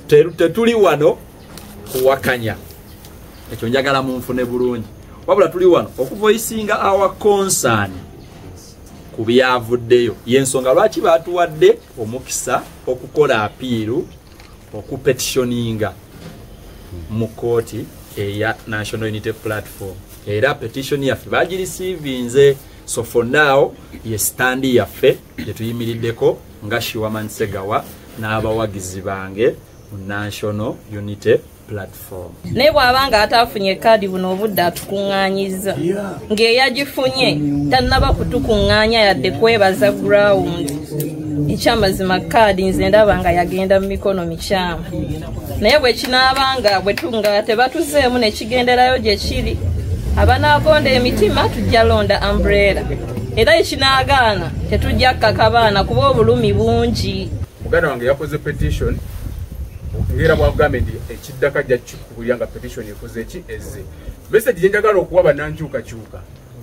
Tetuli wano kuwakanya, ekyo njagala munfune bulungi, wabula tuli wano okuvoicinga our concern ku byavuddeyo. Yensonga lwaki batuwadde omukisa okukola appeal, okupetitioninga mu kooti eya National Unity Platform, era petition yaffe bagireceivinze. So for now ye stand yaffe gyetuyimiriddeko nga Shuaman Segawa n'abawagizi bange mu National Unity Platform. Naye bw'abanga ataafunye kaadi, buno obudde atukuŋŋaanyizza, ng'eyagifunye tannaba kutukuŋŋaanya yadde kwebaza ground. Ekyamazima kaadi nze ndaba nga yagenda mu mikono mikyamu, naye bwe kinaabanga nga tebatuzeemu ne kigenderayo gye kiri, abanaagonda emitima tujja londa umbrella, era ekinaagaana tetujja kkaka baana kuba obulumi bungi. Muganda wange yakoze petition, ngera bwagambye nti ekiddaka ajja kikubulira nga petition ekoze eki ezze. Message gye njagala okuwa bannankyukakyuka,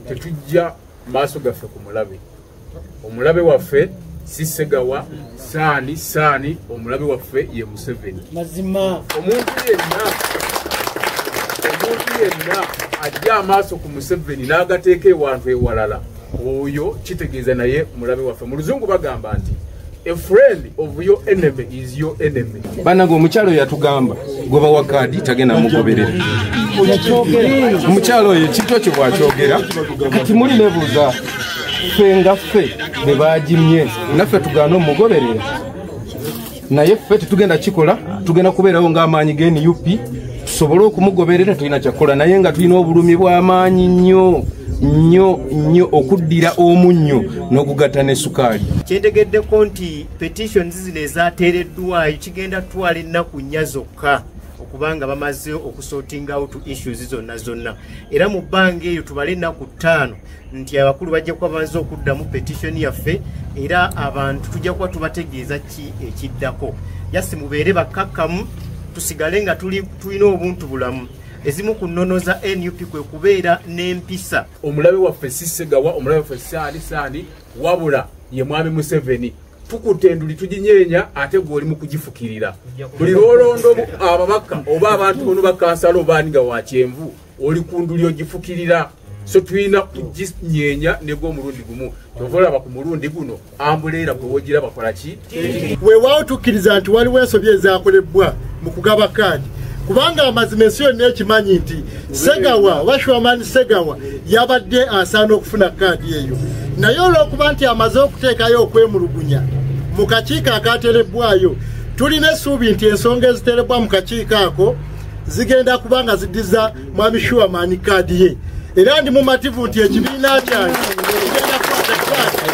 tetujja maaso gaffe ku mulabe. Omulabe waffe si Segawa, saani saani, omulabe waffe ye Museveni. Mazima. Omuntu yenna ajja amaaso ku Museveni n'agateeka ewantu ewalala, oyo kitegeeza naye mulabe waffe. Mu Luzungu bagamba nti a friend of your enemy is your enemy. Bannange, omukyalo oyo yatugamba gwe bawa kaadi tagenda mugoberera. Omukyalo oyo ekintu ekyo bwakyogera, kati muli nebuuza, ffe nga ffe be bagimye naffe tugaana omugoberera? Naye ffe tetugenda kikola, tugenda kubeerawo ng'amaanyi ga NUP tusobole okumugoberera. Tulina kyakukola, naye nga tulina obulumi bw'amaanyi nnyo nnyo nnyo okuddira omunnyo n'okugatta ne sukaali. Kyentegeddeko nti petitions zino ezateereddwayo kigenda tutwala ennaku 4 zokka okubanga bamaze okusorting out issues zonna zonna, era mu bbanga eyo tubale ennaku 5 nti abakulu bajja kuba bamaze okuddamu petition yaffe, era abantu tujja kuba tubategeeza ki ekiddako. Yasi mubeere bakkakkamu, tusigale nga tulina obuntu bulamu. Ezimu ku nnono za NUP kwe kubeera n'empisa. Omulabe waffe si Segawa, omulabe waffe saani saani, wabula ye mwami Museveni. Tukutte enduli tuginyeenya, ate gwe oli mu kugifukirira. Buli lwolonda ababaka oba abantu bono bakansala oba ani nga wakyenvu, oli ku nduli ogifukirira. So tulina kuginyeenya negwa omulundi gumu. Kyova olaba ku mulundi guno umbrella gwe wogira bakola ki? Weewaawo tukkiriza nti waliwo ensobi ezakolebwa mu kugaba kaadi, kubanga amazima ensi yonna ekimanyi nti Segawa oba Shuaman Segawa yabadde asaana okufuna kaadi eyo, naye olw'okuba nti amaze okuteekayo okwemulugunya mu kakiiko akateerebbwayo, tulina essuubi nti ensonga eziteerebbwa mu kakiiko ako zigenda kuba nga ziddiza mwami Shuaman kaadi ye. Era ndi mumativu nti ekibiina kyange kigenda kukwata kaadi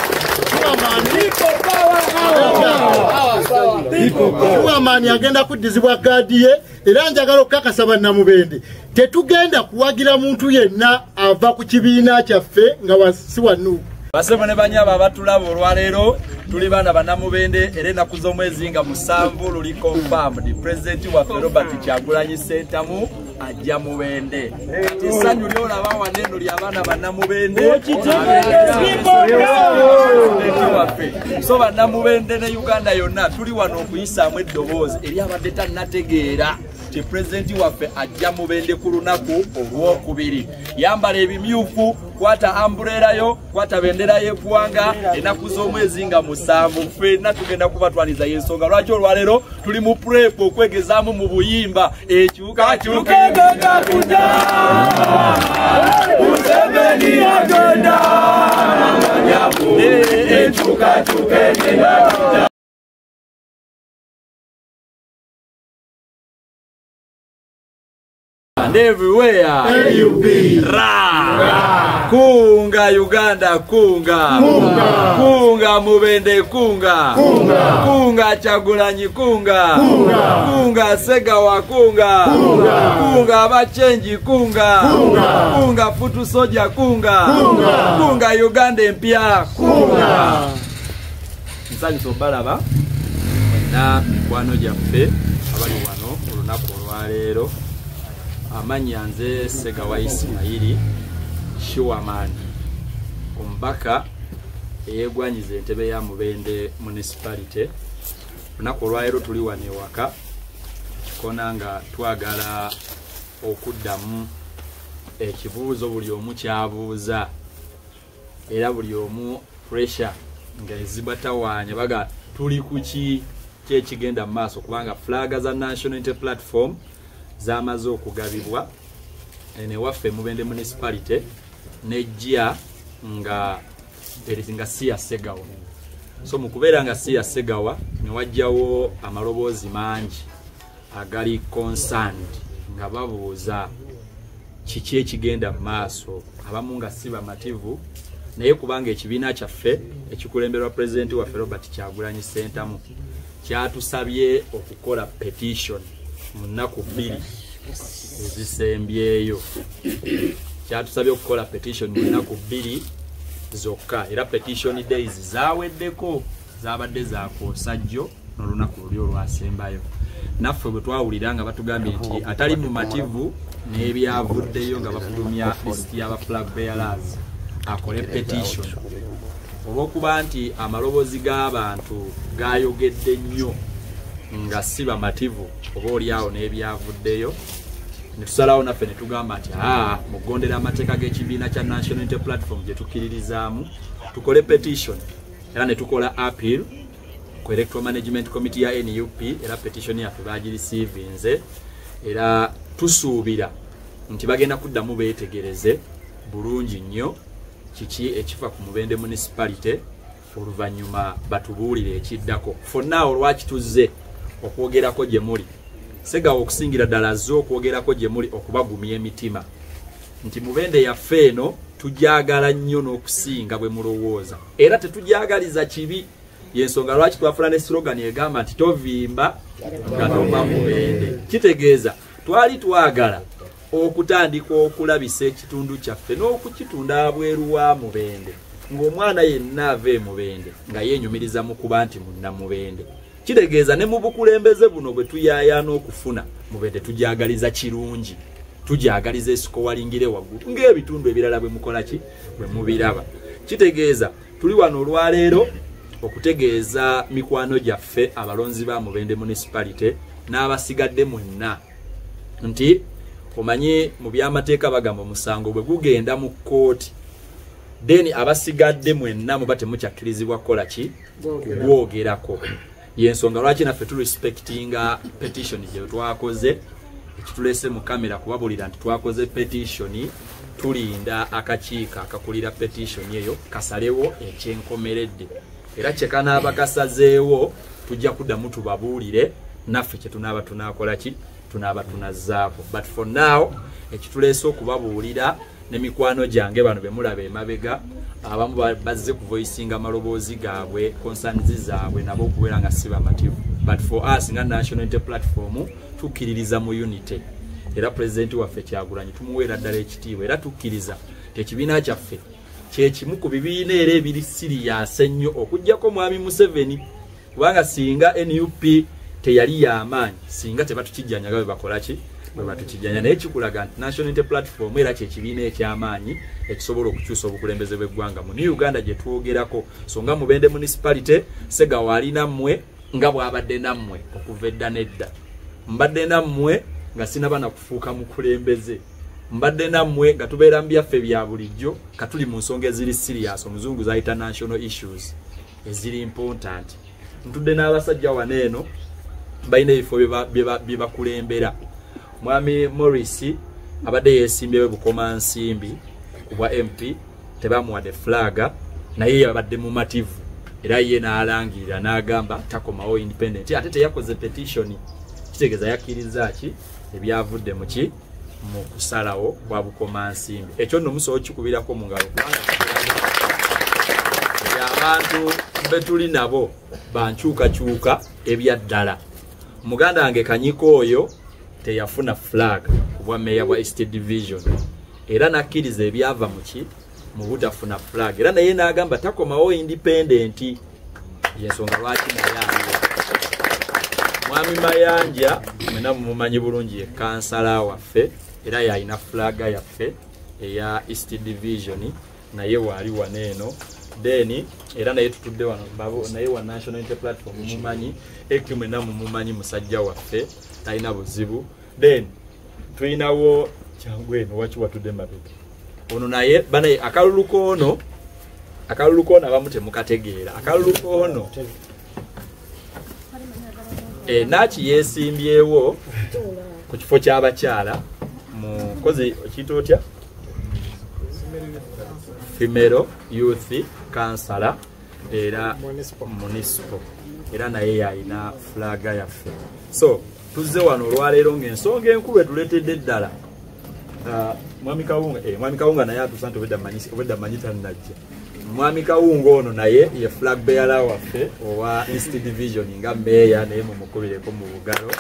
Shuaman agenda kuddizibwa kaadi ye. Era njagala okukakasa bannamubende, tetugenda kuwagira muntu yenna ava ku kibiina kyaffe nga si wa NUP. Basebo ne banyaba abatulaba olwaleero, tuli baana bannamubende, era ennaku z'omwezi nga 7 luli confirmed, pulezidenti waffe Robert Kyagulanyi Ssentamu ajja Mubende. Kati essanyu lyolaba wano eno ly'abaana bannamubende pulezidenti waffe. So bannamubende ne Uganda yonna, tuli wano okuyisaamu eddoboozi eri abadde tannategeera ti pulezidenti waffe ajja Mubende ku lunaku olwokubiri. Yambala ebimyufu, kwata umbrella yo, kwata bendera y'eggwanga. Ennaku z'omwezi nga 7 ffenna tugenda kubatwaliza. Y'ensonga lwaki olwaleero tuli mu prep okwegezaamu mu buyimba ekyukakyuka egenda kujja, Museveni agenda, enkyukakyuka egenda kujja. And everywhere. NUP. Ra. Ra. Kunga Uganda, kunga. Kunga. Kunga Mubende, kunga. Kunga. Kunga Chagulanyi, kunga. Kunga. Kunga Segawa, kunga. Kunga. Kunga Abachenji, kunga. Kunga. Kunga Futu Soja, kunga. Kunga. Kunga Uganda empya. Kunga. Nsanyusa obalaba mwenna mikwano gyaffe abali wano olunaku olwaleero. Amannya nze Segawa Isimayiri Shuaman, omubaka eyeegwanyiza entebe ya Mubende Municipality. Olunaku olwaleero tuli wano ewaka. kona nga twagala okuddamu ekibuuzo buli omu kyabuuza, era buli omu pressure nga ezibatawaanya baga tuli ku ki kyekigenda mu maaso, kubanga flaga za National Unity Platform zamaze okugabibwa eno ewaffe Mubende Municipality, nejja nga nga si ya Segawa. So mu kubeera nga si ya Segawa, ne wajjawo amaloboozi mangi agali concerned nga babuuza kiki ekigenda mu maaso, abamu nga si bamativu. Naye kubanga ekibiina kyaffe ekikulemberwa pulezidenti waffe Robert Kyagulanyi Ssentamu kyatusabye okukola petition mu nnaku 2 ezisembyeyo, kyatusabye okukola petition mu nnaku 2 zokka, era petition days zaweddeko, zabadde zakwosa jjo n'olunaku luli olwasembayo. Naffe bwe twawulira nga batugambye nti atali mumativu n'ebyavuddeyo nga bafulumya list y'aba flag bearers akole petition, olw'okuba nti amaloboozi g'abantu gayogedde nnyo nga si bamativu oba oliawo n'ebyavuddeyo, ne tusalawo naffe ne tugamba nti aa, mugondera amateeka g'ekibiina kya National Unity Platform gye tukkiririzaamu, tukole petition. Era ne tukola appeal ku Electoral Management Committee ya NUP, era petition yaffe bagireceivinze, era tusuubira nti bagenda kuddamu beetegereze bulungi nnyo kiki ekifa ku Mubende Municipality, oluvannyuma batubuulire ekiddako. Fonna olwaki tuzze okwogerako gye muli, Segawa okusingira ddala azze okwogerako gye muli okubagumya emitima nti Mubende yaffe eno tujagala nnyo n'okusinga bwe mulowooza, era tetujagaliza kibi. Yensonga lwaki twafuna ne slogan egamba nti tovimba nga tova Mubende. Kitegeeza twali twagala okutandika okulabisa ekitundu kyaffe n'okukitunda abweru wa Mubende, ng'omwana yenna ava e Mubende nga yeenyumiriza mu kuba nti munnamubende. Kitegeeza ne mu bukulembeze buno bwe tuyaayaana okufuna, Mubende tujagaliza kirungi, tujagaliza esikowalingire waggulu ng'ebitundu ebirala bwe mukola ki, bwe mubiraba. Kitegeeza tuli wano olwaleero okutegeeza mikwano gyaffe abalonzi ba Mubende Municipality n'abasigadde mwenna nti omanyi mu byamateeka bagamba omusango bwe gugenda mu kkooti, then abasigadde mwenna muba temukyakkirizibwa kukola ki, kugwogerako. Yensonga lwaki naffe turespectinga petition gye twakoze. Ekitulese mu kamera kubabulira nti twakoze petition, tulinda akakiiko akakulira petition eyo kasalewo ekyenkomeredde, era kyekanaaba kasazeewo tujja kuddamu tubabuulire naffe kyetunaaba tunaakola ki, tunaaba tunazzaako. But for now, ekituleese okubabuulira ne mikwano gyange bano bemulaba emabega, abamu bazze kuvoicinga amaloboozi gaabwe, concerns zaabwe, nabo okubeera nga si bamativu. But for us nga National Unity Platform, tukkiririza mu unity, era pulezidenti waffe Kyagulanyi tumuweera ddala ekitiibwa, era tukkiriza ekibiina kyaffe kyekimu ku bibiina era ebiri serious ennyo okugjako mwami Museveni, kubanga singa NUP teyali y'amaanyi, singa tebatukijjanyaga bwe bakola ki, bwe batukijjanya. Naye kikulaga nti National Unity Platform era kyekibiina ekyamaanyi ekisobola okukyusa obukulembeze bw'eggwanga mu New Uganda gye twogerako. So nga Mubende Municipality, Segawa ali nammwe nga bw'abadde nammwe okuva edda n'edda. Mbadde nammwe nga sinaba na kufuuka mukulembeze, mbadde nammwe nga tubeera mu byaffe bya bulijjo, katuli mu nsonga eziri serious, omuzungu zayita national issues eziri important. Ntudde n'abasajja wano eno balina ebifo bye bakulembera. Mwami Morris abadde yeesimbyewo Bukomansimbi ku bwa MP, tebamuwadde flaga, naye yabadde mumativu, era ye n'alangirira n'agamba takomawo independent, ate teyakoze petition. Kitegeeza yakkiriza ki ebyavudde mu ki, mu kusalawo kwa Bukomansimbi. Ekyo nno musobola okikubirako mu ngalo, kubanga abantu betuli nabo bankyukakyuka ebyaddala. Muganda wange Kanyiko oyo teyafuna flag ku bwa meeya bwa East Division, era nakkiriza ebyava mu ki, mu butafuna flag, era naye n'agamba takomawo independent. Yensonga lwaki naye aliwo. Mwami Mayanja mwena mumumanyi bulungi, ye kansala waffe era yalina flaga yaffe eya East Division, naye waali wano eno. Then era naye tutudde wano naye wa National Unity Platform, mumumanyi. Eki mwena mumumanyi, musajja waffe. Talina buzibu. Then tulinawo kyangweno waki watudde mabega. Ono naye banaye akalulu koono abamu temukategeera. Akalulu koono Naki yeesimbyewo ku kifo ky'abakyala mu kozi okiyita otya? Female Youth Councillor era municipal, era naye yalina flaga yaffe. So tuzze wano olwaleero ng'ensonga enkulu etuleetedde ddala. Mwami Kawunga naye atuusa nti obwedda mmanyi tannajja. Mwami Kawunga ono naye ye flag bearer waffe owa East Division nga meeya, naye mumukubireko mu bugalo.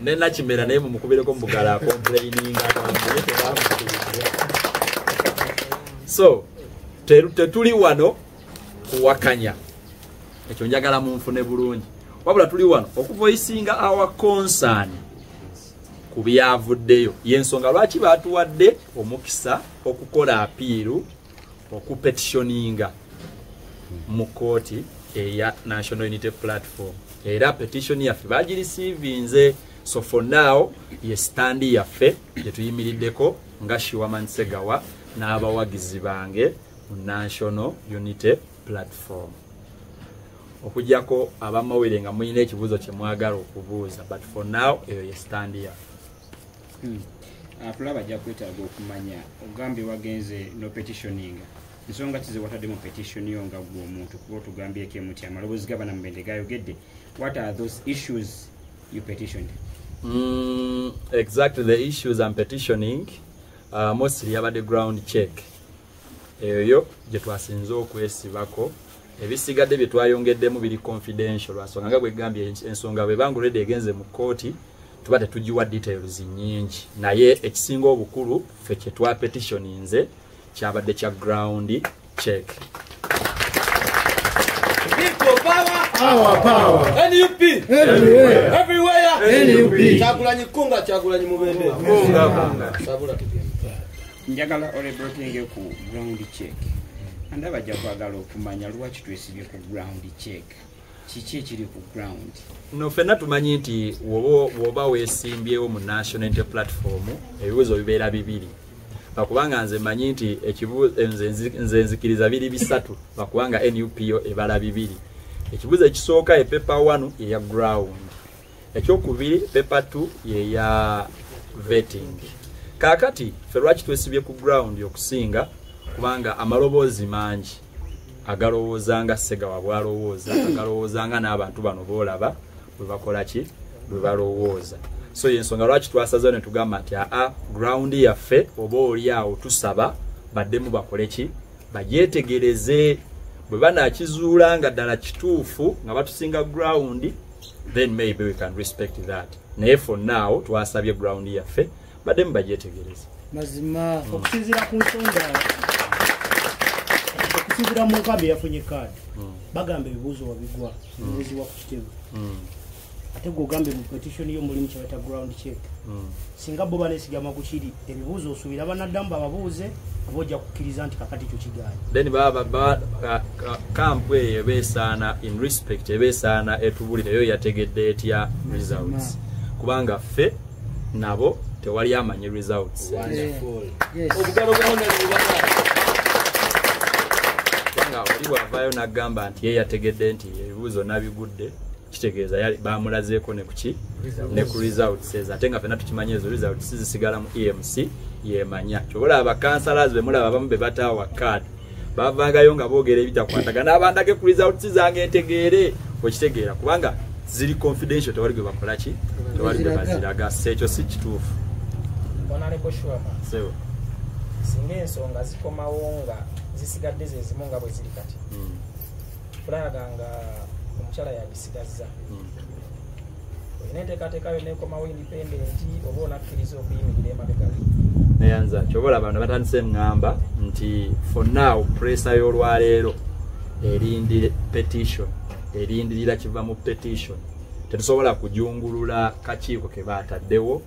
Ne Nakimera naye mumukubireko mu bugalo acomplaininga tebamukubiriza. So tetuli wano kuwakanya, ekyo njagala munfune bulungi, wabula tuli wano okuvoicinga our concern ku byavuddeyo. Y'ensonga lwaki baatuwadde omukisa okukola apiiru okupetitioninga mu kooti eya National Unity Platform. Era petition yaffe bagirisiivinze. So for now ye standi yaffe gye tuyimiriddeko nga Shiwaman Segawa n'abawagizi bange mu National Unity Platform. Okuggyako abamawulire nga mulina ekibuuzo kye mwagala okubuuza, but for now eyo ye standi yaffe. Atulaba ajja kwetaaga okumanya ogambye wagenze no petitioning, ensonga ki ze watadde mu petition yo nga ggwe omuntu, kuba otugambyeko emuti amaloboozi g'abanamubende gayogedde. What are those issues you petitioned? Exactly the issues I'm petitioning, mostly yabadde ground check, eyo gye twasinze okwesibako. Ebisigadde bye twayongeddemu biri confidential lwansonga nga bwegambye ensonga bwe banga already egenze mu kooti tuba tetugiwa details nnyingi, naye ekisinga obukulu ffe kye twapetitioninze kyabadde kya ground check. People power! Our power! NUP! Everywhere! NUP! Kyagulanyi kunga, Kyagulanyi mubende. Kunga. Sabula tugende. Njagala olebrotinge ku ground check. Andaba ajja kwagala okumanya lwaki twesibye ku ground check. Kiki ekiri ku ground? No, ffenna tumanyi nti woba weesimbyewo mu National Unity Platform ebibuuzo bibeera bibiri. Bakubanga nze manyi nti nze nzikiriza biri bisatu, bakubanga NUP yo ebala bibiri. Ekibuuzo ekisooka e paper 1 eya ground, ekyokubiri paper 2 yeya vetting. Kaakati ffe lwaki twesibye ku ground okusinga? Kubanga amaloboozi mangi agalowooza nga Segawa bw'alowooza, agalowooza nga n'abantu bano boolaba bwe bakola ki, bwe balowooza. So y'ensonga lwaki twasazeewo ne tugamba nti aa ground yaffe oba oli awo tusaba baddemu bakole ki, bagyetegereze. Bwe banaakizuula nga ddala kituufu nga batusinga ground, then maybe we can respect that. Naye for now twasabye ground yaffe baddemu bagyetegereze. Mazima okusinziira ku nsonga, okusinziira mu nkambi eyafunye kaadi, bagamba ebibuuzo wabigwa, ebibuuzibwa ku kitebe. Ate gwe ogambye mu petition yo mulimu kye bayita ground check. Singa bo baneesigama ku kiri, ebibuuzo osuubira banaddamu bababuuze oba ojja kukkiriza nti kakati kyo kigaanye? Then kampu eyo ebeesaana in respect, ebeesaana etubulire eyo yategedde etya results, kubanga ffe nabo tewali amanyi results. Obugalo bwa Kubanga oli bw'avaayo n'agamba nti ye yategedde nti ebibuuzo nabigudde, kitegeeza bamulazeeko ne kuki ne ku results ezo, ate nga ffenna tukimanyi ezo results zisigala mu EMC yemanya. Kyobola abakansalazi be mulaba abamu be bataawa kaadi bavangayo nga boogera ebitakwatagana, abandage ku results zange ntegeere, okitegeera, kubanga ziri confidential, tewali gwe bakola ki, tewali gwe baziraga. So ekyo si kituufu. Honorable Shuama, Sebo, singa ensonga zikomawo nga zisigadde ze zimu nga bwe ziri kati, fulaga nga omukyala yagisigazza, olina enteekateeka yonna ekomawo independent oba onakkiriza okuyimirira emabega? Neyanza. Kyobola bano batandise ŋŋamba nti for now pressure y'olwaleero erindire petition, erindirira kiva mu petition. Tetusobola kujungulula kakiiko ke baataddewo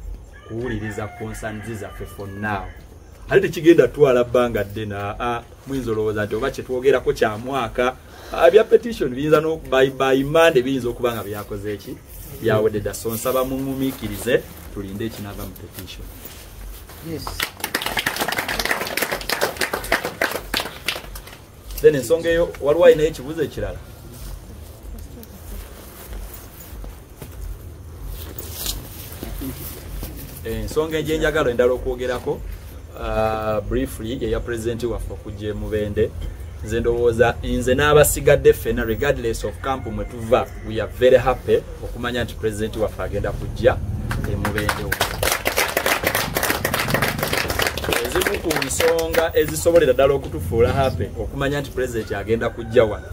kuwuliriza concerns zaffe for now. Ate tekigenda twala bbanga ddene, muyinza olowooza nti oba kyetwogerako kya mwaka, Ebya petition biyinza by Monday biyinza okuba nga byakoze eki byawedde dda. So nsaba mumumiikirize tulinde ekinava mu petition. Yes. Then ensonga eyo waliwo alinayo ekibuuzo ekirala? Ensonga egyenjagalo endala okwogerako briefly yeya pulezidenti waffe okujja e Mubende. Nze ndowooza nze n'abasigadde ffenna regardless of camp mwe tuva, we are very happy okumanya nti pulezidenti waffe agenda kujja e Mubende. Ezimu ku nsonga ezisobolera ddala okutufuula happy okumanya nti pulezidenti agenda kujja wano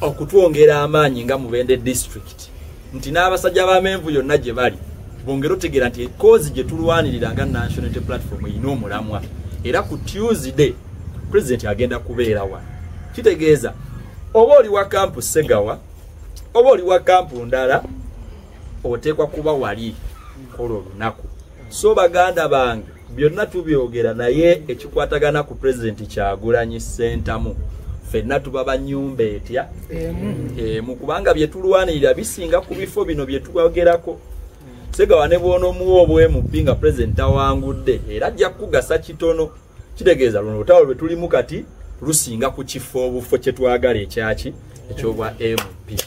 okutwongera amaanyi nga Mubende district, nti n'abasajja b'amenvu yonna gye bali bongera otegeera nti cause gye tulwanirira nga National Unity Platform erina omulamwa, era ku Tuesday pulezidenti agenda kubeera wano. Kitegeeza oba oli wa kampu Segawa oba oli wa kampu ndala oteekwa kuba wali olwo olunaku. So baganda bange byonna tubyogera, naye ekikwatagana ku pulezidenti Kyagulanyi Ssentamu ffenna tuba bannyumba etya emu, kubanga bye tulwanirira bisinga ku bifo bino bye twogerako. Segawa ne bw'onoomuwa obwemuppi nga pulezidenti tawangudde era ajja kukugasa kitono. Kitegeeza luno olutalo lwe tulimu kati lusinga ku kifo obufo kye twagala ekyaki ekyobwa MP.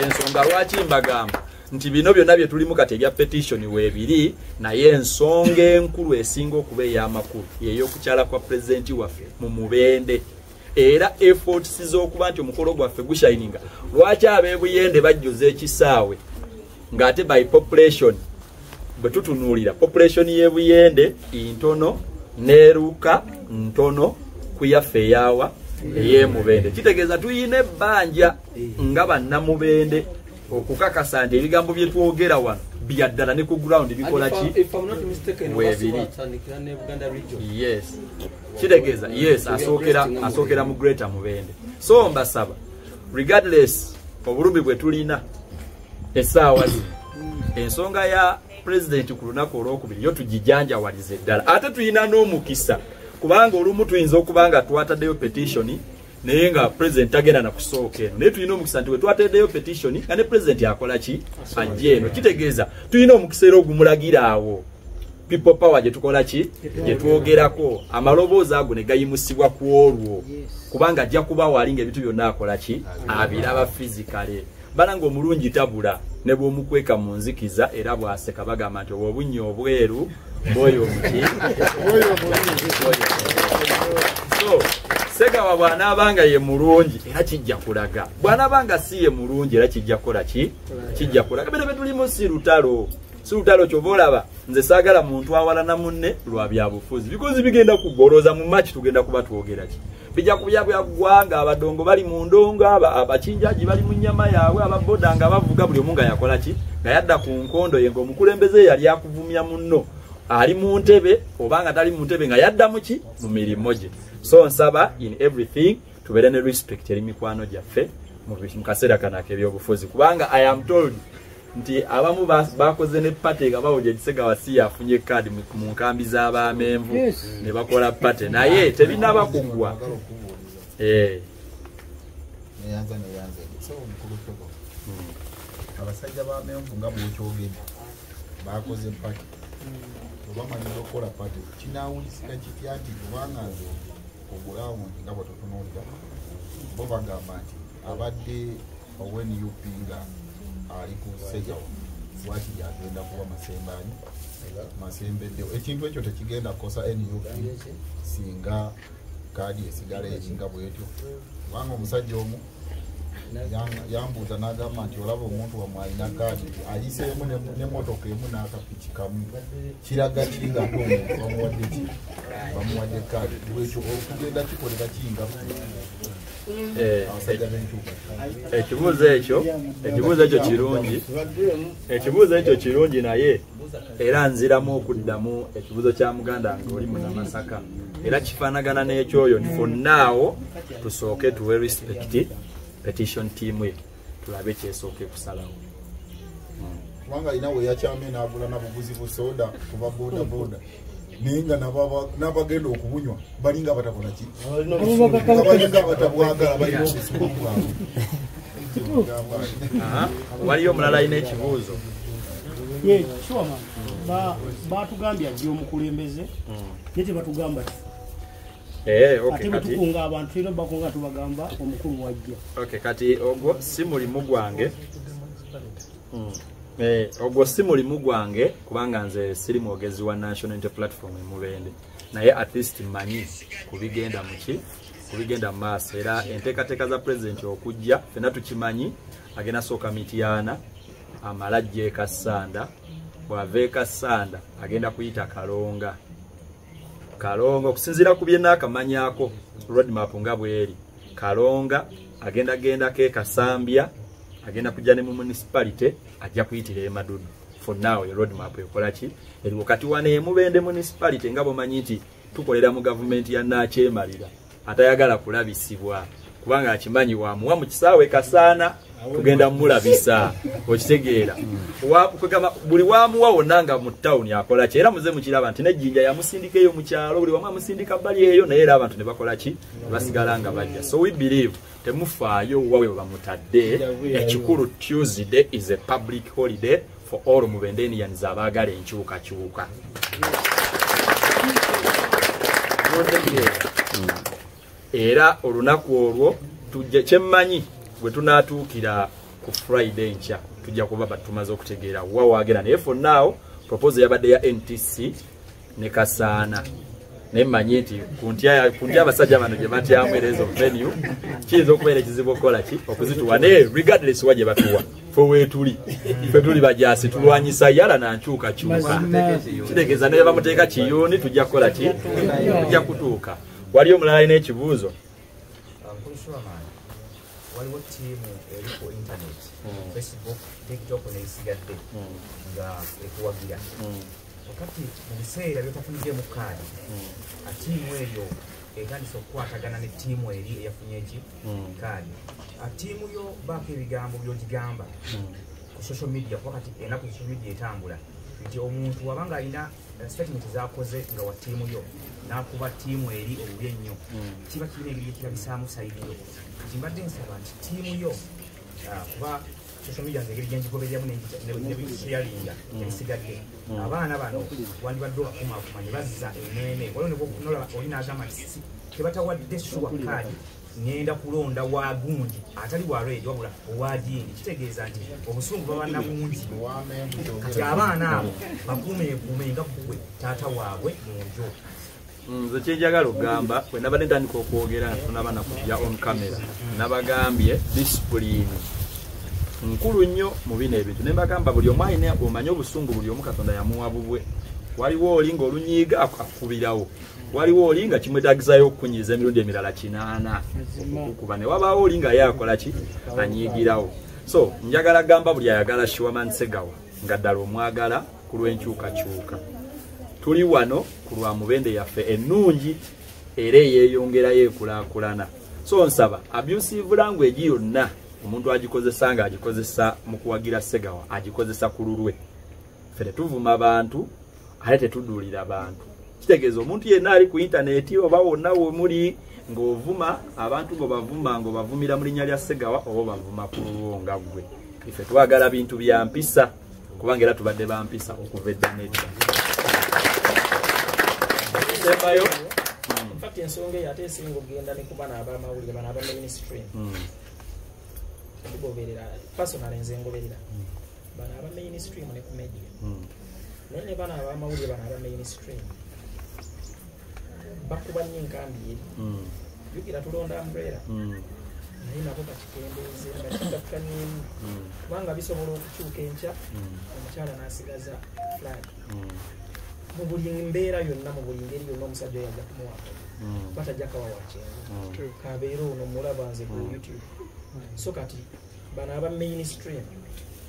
Ensonga lwaki mbagamba nti bino byonna bye tulimu kati ebya petition weebiri, naye ensonga enkulu esinga okuba ey'amakulu ey'okukyala kwa pulezidenti waffe mu Mubende, era efforts z'okuba nti omukolo gwaffe gushininga. Lwaki ab'ebuyende bajjuza ekisaawe ng'ate by population bwe tutunuulira population y'ebuyende ntono n'eruka ntono ku yaffe eyaawa ey'emubende. Kitegeeza tuyina ebbanja nga bannamubende okukakasa nti ebigambo bye twogera wano bya ddala ne ku ground bikola ki weebiri. Yes, kitegeeza yes asookera mu Greater Mubende. So mbasaba regardless obulumi bwe tulina essaawa zino, ensonga ya pulezidenti ku lunaku olwokubiri yo tugijanjawalize ddala. Ate tulina n'omukisa kubanga olumu tuyinza okuba nga twataddeyo petition naye nga pulezidenti tagenda na kusooka eno, naye tulina omukisa nti bwe twataddeyo petition nga ne pulezidenti akola ki ajja eno. Kitegeeza tulina omukisa era ogumulagira awo people power gye tukola ki gye twogerako, amaloboozi ago ne gayimusibwa ku olwo, kubanga ajja kuba wali ng'ebintu byonna akola ki abiraba physically. Balanga omulungi tabula ne bw'omukweka mu nzikiza era bw'aseka bagamba nti obwo obunnya obweru bw'oyo omuki. So Segawa bw'anaabanga ye mulungi era kijja kulaga, bw'anaabanga si ye mulungi era kijja kukola ki kijja kulaga. Bino bye tulimu si lutalo, si lutalo. Ky'oba olaba nze saagala muntu awalana munne lwa byabufuzi, because bigenda kugolooza mu March tugenda kuba twogera ki bijja kubya bya ggwanga. Abadongo bali mu ndongo, abakinjaji bali mu nnyama yaabwe, ababoda nga bavuga, buli omu nga yakola ki nga yadda ku nkondo ye, ng'omukulembeze yali akuvumya munno ali mu ntebe oba nga tali mu ntebe nga yadda mu ki mu mirimu gye. So nsaba in everything tubeere ne respect eri mikwano gyaffe mu kaseera kano ak'ebyobufuzi, kubanga I am told nti abamu bakoze ne party nga bawulira Segawa si yafunye kaadi mu nkambi z'abamenvu ne bakola party, naye tebinaba kuggwa. Abasajja b'amenvu nga bw'okyogedde bakoze party, obamalira okukola party kinaawulisika kitya nti kubanga nze ogulawundi nga bwe tutunuulira bo bagamba nti abadde owa NUP nga ali ku Segawa lwaki yagenda kuba masembanyi masembeddewo. Ekintu ekyo tekigenda kukosa NUP singa kaadi esigala eringa bwetyo, kubanga omusajja omu yambuuza n'agamba nti olaba omuntu wamwe alina kaadi ayiseemu n'emmotoka emu n'akapiki kamu, kiraga ki nga ate omuntu bamuwadde ki bamuwadde kaadi bwekyo okugenda kikolera kinga Ekibuuzo ekyo kirungi, ekibuuzo ekyo kirungi, naye era nziramu okuddamu ekibuuzo kya muganda nga oli Munnamasaka era kifaanagana n'ekyoyo. For now tusooke tuwe respect petition team ye tulabe kyesooke kusalawo, kubanga alina we yakyamye n'agula na buguzi bu soda kuba boda boda. Naye nga n'abagenda okubunywa balinga batakola ki? Balinga batabwagala, balina obusungu bwabwe. Waliyo omulala alina ekibuuzo? Ye, Sure, batugambye ajja omukulembeze, naye tebatugamba ki. Ate bwe tukunga abantu tulina bakunga tubagamba omukulu wajja. Okay, kati ogwo si mulimu gwange. Ogwo si mulimu gwange kubanga nze siri mwogezi wa National Unity Platform e Mubende, naye at least mmanyi kubigenda muki kubigenda mu maaso. Era enteekateeka za pulezidenti okujja ffenna tukimanyi, agenda sooka Mityana, amala ajja e Kassanda, bw'ava e Kassanda agenda kuyita Kalonga. Kalonga okusinziira ku bye naakamanyako roadmap nga bw'eri, Kalonga agenda gendako e Kasambya, agenda kujja ne mu municipality, ajja kuyitira e Madudu. For now e roadmap ekola ki eriwo. Kati wano e Mubende municipality nga bw'omanyi nti tukolera mu gavumenti ya Nakyemalira, atayagala kulabisibwa kubanga akimanyi wamuwa mu kisaawe Kasaana tugenda mulabisa, okitegeera. Buli wamuwa wonna nga mu tawuni akola ki, era muze mukiraba nti n'ejjinja yamusindika eyo mu kyalo, buli wamu amusindika bbali eyo, naye era abantu ne bakola ki, ne basigala nga bajja. So we believe temufaayo wawe bamutadde. Ekikulu Tuesday is a public holiday for all Mubendenians abaagala enkyukakyuka. Era olunaku olwo tujja, kyemmanyi bwe tunaatuukira ku Friday enkya tujja kuba batumaze okutegeera wa waagenda. Naye for now proposal yabadde ya NTC ne Kasaana, naye mmanyi nti ku ntya abasajja bano gye batyamu era ezo venue kiyinza okubeera ekizibu okukola ki okuzituwa, naye regardless wa gye batuwa ffe weetuli, ffe tuli bajaasi tulwanyisa yala na nkyukakyuka. Kitegeeza naye bamuteeka Kiyuni tujja kukola ki, tujja kutuuka. Waliyo omulala alina ekibuuzo? Waliwo ttiimu eri ku internet, Facebook, TikTok n'ebisigadde nga ekuwagira. Wakati mu biseera by'otafuniddeemu kaadi, ttiimu eyo etandise okukwatagana ne ttiimu eri eyafunye eki kaadi. Ttiimu yo baako ebigambo by'ogigamba ku social media, kuba kati enaku social media etambula nti omuntu wabanga alina statement z'akoze nga wa ttiimu yo n'akuba ttiimu eri obubi ennyo, kiba kirina engeri ekirabisaamu sayidi yo. Kati mbadde nsaba nti ttiimu yo, kuba social media nze engeri gyengigobereramu nebisharinga ebisigadde, abaana bano wandibadde obakumaakuma ne bazza emmeeme. Waliwo nolaba oli n'agamba nti tebatawadde shuwa kaadi, ngenda kulonda wa gundi atali wa red wabula owa jindi. Kitegeeza nti obusungu baba na bungi. Kati abaana abo bakumeekume nga ggwe taata waabwe mu nju. Nze kyenjagala okugamba, bwe nabadde ntandika okwogera nga tunaba nakujja on camera, nabagambye discipline nkulu nnyo mu bino ebintu. Ne mbagamba buli omu alina omanye obusungu, buli omu Katonda yamuwa bubwe. Waliwo oli ng'olunyiiga akubirawo, waliwo oli nga kimwetaagisayo okukunyiiza emirundi emirala 8 okukuba, ne wabaawo oli nga ye akola ki, anyiigirawo. So njagala gamba buli ayagala Sure Segawa nga ddala omwagala ku lw'enkyukakyuka, tuli wano ku lwa Mubende yaffe ennungi era eyeeyongerayo ekulaakulana. So nsaba abusive language yonna omuntu agikozesa nga agikozesa mu kuwagira Segawa, agikozesa ku lulwe. Ffe tetuvuma bantu ate tetuduulira bantu. Kitegeeza omuntu yenna ali ku intaneti oba wonna wemuli ng'ovuma abantu, ng'obavuma ng'obavumira mu linnya lya Segawa oba obavuma ku lulwo nga ggwe. Ife twagala bintu bya mpisa kubanga era tubadde ba mpisa okuva edda n'edda. Sembayo. In fact ensonga eyo ate esinga okugenda ne ku bano ab'amawulire, bano aba mainstream. Tugoberera, personally nze ngoberera bano aba mainstream ne ku media, naye ne bano ab'amawulire bano aba mainstream bakuba nnyo enkambi eri. Jjukira tulonda umbrella, naye nabo bakikendeeze bakikakkanyeemu, kubanga bisobola okukyuka enkya omukyala n'asigaza flag. Mu buli mbeera yonna, mu buli ngeri yonna, omusajja oyo ajja kumuwako, batajja kawa wa kyenvu kabeera ono mulaba nze ku YouTube. So kati bano aba mainstream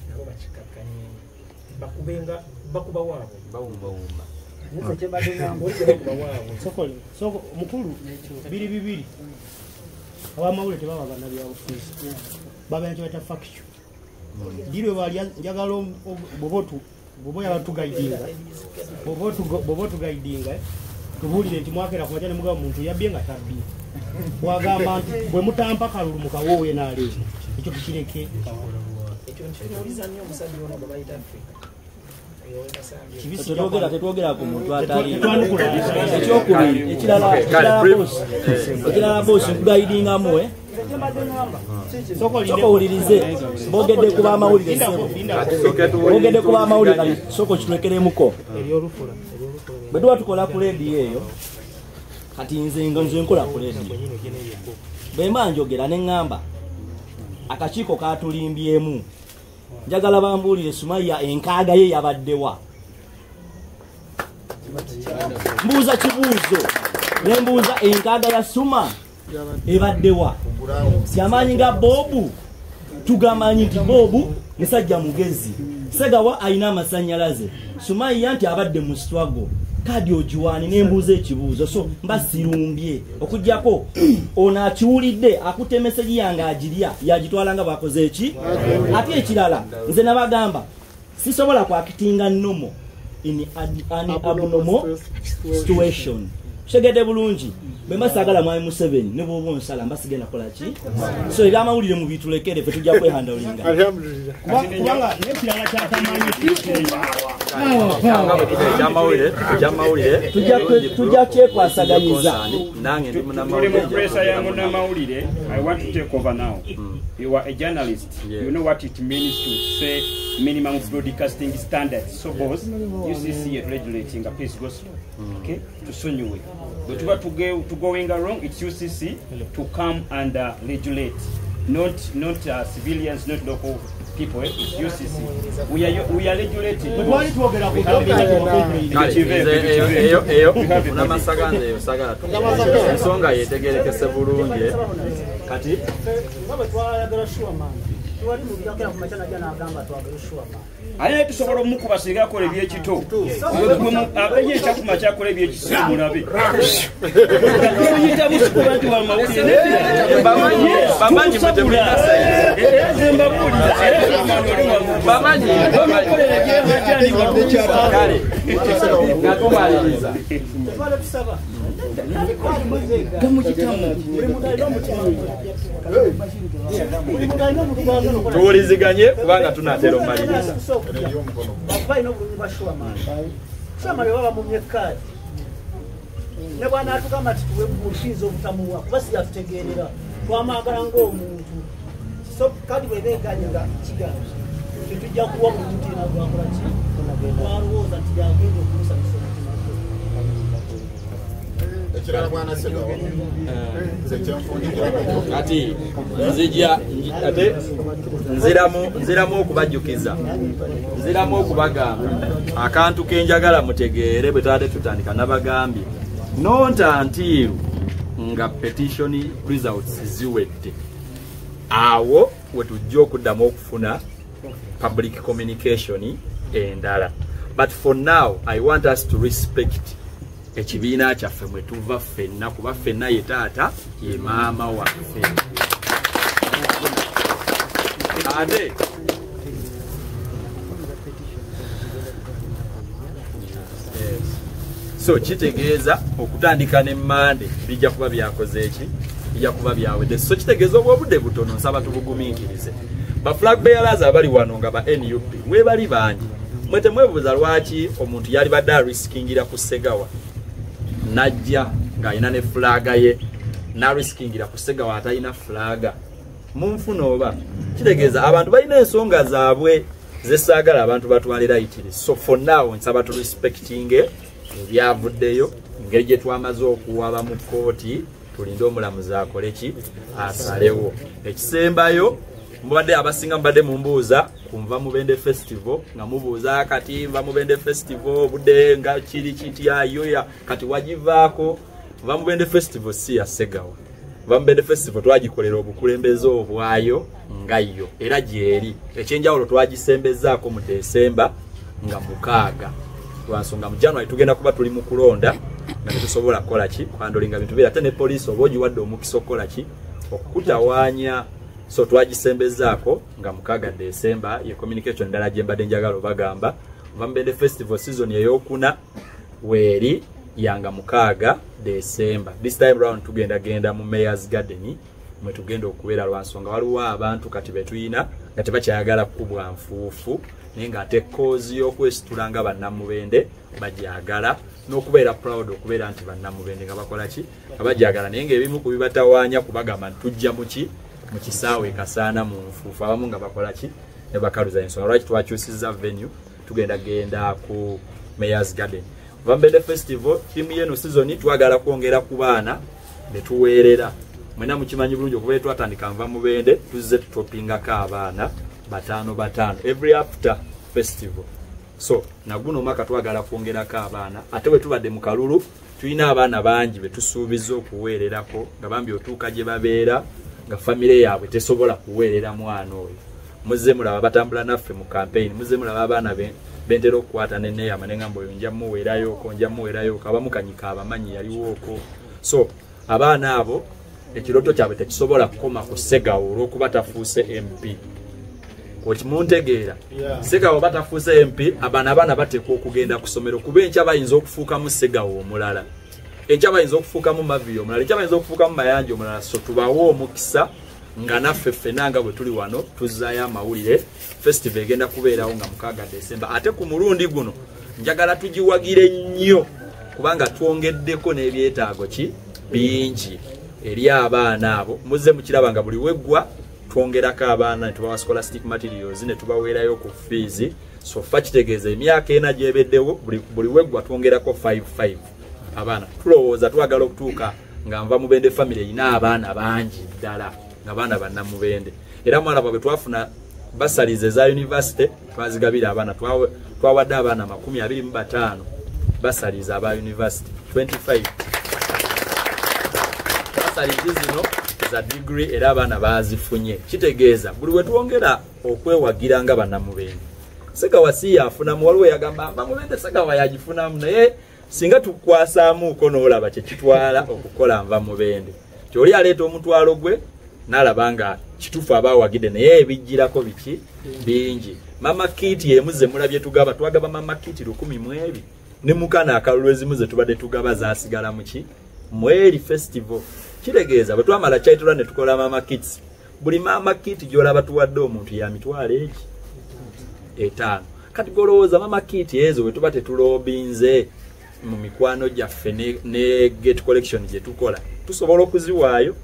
nabo bakikakkanyeemu, bakubenga bakuba waabwe bawumbawumba. Soko mukulu biri bibiri, abamawulire tebaba bannabyabufuzi, babeera kye bayita factual. Diri bwe njagala bw'oba Bw'oba oyagala tuguidinga, bw'oba otuguidinga tubuulire nti mwakera ku makya ne mugamba muntu yabbye nga tabbye. Bw'agamba nti bwe mutampa kalulu mukawoowe n'aleeta, ekyo tukireke. Ekyo nkitunuuliza nnyo omusajja ono gwe bayita Africa. Tetwogera ku muntu atali. Ekyokubiri ekirala bosi nkuguidingamu sooka owulirize boogedde ku b'amawulire ssebo. Boogedde ku b'amawulire kati sooka okitulekeremuko. Bwe tuba tukola ku leediyo eyo kati nze nkola ku leediyo. Bwe mba njogera ne ŋŋamba akakiiko kaatulimbyemu. Njagala bambuulire Sumaya enkaaga ye yabaddewa. Mbuuza kibuuzo ne mbuuza enkaaga ya Suma ebaddewa. Si amaanyi nga Bobu tugamanyi nti Bobu musajja mugezi, Segawa alina amasannyalaze, Sumaya nti abadde mu struggle, kadi ogiwaani ne mbuuza ekibuuzo. So mba sirumbye okuggyako ono akiwulidde akutte meseji yange agirya yagitwala nga bw'akoze eki. Ate ekirala nze nabagamba sisobola kwakitinga normal in an abnormal situation. Kitegedde bulungi bwe mba saagala mwami Museveni ne bw'oba onsala mba sigenda kukola ki. So ebyamawulire mubitulekere ffe tujja kwehandolinga. Kubanga n'ekirala kyatamanyi ekyamawulire tujja kyekwasaganyiza. Nange ndi Tuli mu pressure ya munnamawulire. I want to take over now. You are a journalist. You know what it means to say minimum broadcasting standards. So boss, UCC regulating a please go slow. Okay? Tusonyiwe. Bwe tuba to going wrong, it's UCC to come and regulate. Not civilians, not local people. It's UCC. We are regulated. Bwe twali twogera ku Eyo munnamasaga nze eyo sagala ensonga yetegerekese bulungi. Kati nga bwe twayagala Shuaman tewali muntu yakera ku makya najja n'agamba twagala Shuaman. Aye tusobola omukuba singa akola ebyekito. Abenye ekyakuma kyakola ebyekisiru mulabe. Muyita busikuba nti wa mawulire. Bamanyi mutemulina Era nze mbabuulira. Era Shuaman oli wamu. Bamanyi kale nga tumaliriza. Twala tusaba Tuwuliziganye kubanga tunaatera omaliriza. Balina obulungi bwa Shuaman. Shuaman bwe bamumye kaadi ne bw'anaatugamba nti tuwe tuyinza obutamuwa kuba si yatutegeerera twamwagala ng'omuntu. So kaadi bw'eba eganye nga kiganje tetujja kuwa muntu yenna gwakola ki gwalowooza nti yagenda okumusanyusa omutima gwe. Ekirala bwana Segawa nze kyenfundikira nakyo kati nzija ate nziramu okubajjukiza, nziramu okubagamba akantu kenjagala mutegeere. Bwe twabadde tutandika nabagambye not until nga petition results ziwedde awo we tujja okuddamu okufuna public communication endala. But for now I want us to respect ekibiina kyaffe mwe tuva ffenna, kuba ffenna ye taata ye maama waffe. Ate so kitegeeza okutandika ne Mande bijja kuba byakoze eki, bijja kuba byawedde. So kitegeeza obwobudde butono, nsaba tubugumiikirize. Ba flag bearers abali wano nga ba NUP mwebali bangi, mwe temwebuuza lwaki omuntu yali badde arisikingira ku Segawa najja ng'alina ne flaga ye n'arisikingira ku Segawa atalina flaga. Munfuna oba kitegeeza abantu balina ensonga zaabwe zesaagala abantu batwalira itiri. So for now nsaba tu respectinge ebyavuddeyo engeri gye twamaze okuwaba mu kkooti, tulinde omulamuzi akole ki asalewo. Ekisembayo mubadde abasinga mubadde mumbuuza ku Nva Mubende Festival, nga mubuuza kati Nva Mubende Festival obudde nga kiri kitya yoya kati wagivaako. Nva Mubende Festival si ya Segawa. Nva Mubende Festival twagikolera obukulembeze obwayo nga yo era gyeri. Ekyenjawulo twagisembezaako mu Desemba nga 6 lwansonga mu January tugenda kuba tuli mu kulonda nga tetusobola kukola ki kwandolinga bintu bira, ate ne poliisi oba ogiwadde omukisa okukola ki okukutawaanya. So twagisembezaako nga 6 Desemba. Ye communication endala gye mbadde njagala obagamba, Nvamubende Festival season eyokuna weeri yanga 6 December. This time round tugenda genda mu Mayor's Garden mwe tugenda okubeera lwansonga waliwo abantu kati betuyina nga tebakyayagala kukubwa nfuufu, naye ng'ate cause y'okwesitula nga bannamubende bajagala n'okubeera proud okubeera nti bannamubende nga bakola ki, nga bajagala, naye ng'ebimu ku bibatawaanya kubagamba nti tujja muki mu kisaawe Kasaana mu nfuufu, abamu nga bakola ki ne bakaluza. Ensonga lwaki twakyusizza venue, tugenda genda ku Mayor's Garden. Nvamubende Festival tiimu y'eno season twagala kwongera ku baana ne tuweerera. Mwena mukimanyi bulungi okuba twatandika Nvamubende tuzze tutopingako abaana 5 5 every after festival. So naguno omwaka twagala kwongerako abaana, ate bwe tubadde mu kalulu tulina abaana bangi be tusuubiza okuweererako nga bambi otuuka gye babeera nga famire yaabwe tesobola kuweerera mwana oyo. Muzze mulaba batambula naffe mu campaign, muzze mulaba abaana bentera okukwata neneyama nengamba oyo nja muweerayoko, nja muweerayoko, abamu Kanyika abamanyi yaliwooko. So abaana abo ekiroto kyabwe tekisobola kukoma ku Ssegawa olw'okuba tafuuse MP. Okimuntegeera? Ssegawa batafuuse MP, abaana bateekwa okugenda ku ssomero kuba enkya bayinza okufuukamu Ssegawa omulala, enkya bayinza okufuukamu Mavi omulala, enkya bayinza okufuukamu Mayanja omulala. So tubawe omukisa nga naffe ffenna nga bwe tuli wano tuzzaayo amawulire. Festival egenda kubeerawo nga 6 December, ate ku mulundi guno njagala tugiwagire nnyo kubanga twongeddeko n'ebyetaago ki bingi eri abaana abo. Muzze mukiraba nga buli weggwa twongerako abaana ne tubawa scholastic materials ne tubaweerayo ku fees. So fa kitegeeza emyaka ena gyebeddewo buli weggwa twongerako 5 abaana. Tulowooza twagala okutuuka nga Nvamubende family erina abaana bangi ddala nga baana bannamubende. Era mwalaba bwe twafuna basalize eza university twazigabira abaana, twawadde abaana 25 basalize aba university 25 basalize zino za degree, era abaana bazifunye. Kitegeeza buli we twongera okwewagira nga bannamubende. Ssegawa si yafunamu, waliwo yagamba Nvamubende Ssegawa yagifunamu, naye singa tukwasaamuuko n'olaba kye kitwala okukola Nvamubende. Kyoli aleeta omutwalo gwe n'alaba nga kituufu abaawagidde, naye ebijjirako biki bingi. Mama kit y'emu ze mulabye tugaba, twagaba mama kit 1002 ne mukana akalulu ezimu ze tubadde tugaba zaasigala muki mweri festival. Kitegeeza bwe twamala kyayitula ne tukola mama kits, buli mama kit gy'olaba tuwadde omuntu ya mitwalo egi 5. Kati golowooza mama kit ezo bwe tuba tetulobinze mu mikwano gyaffe ne gate collection gye tukola tusobola okuziwaayo.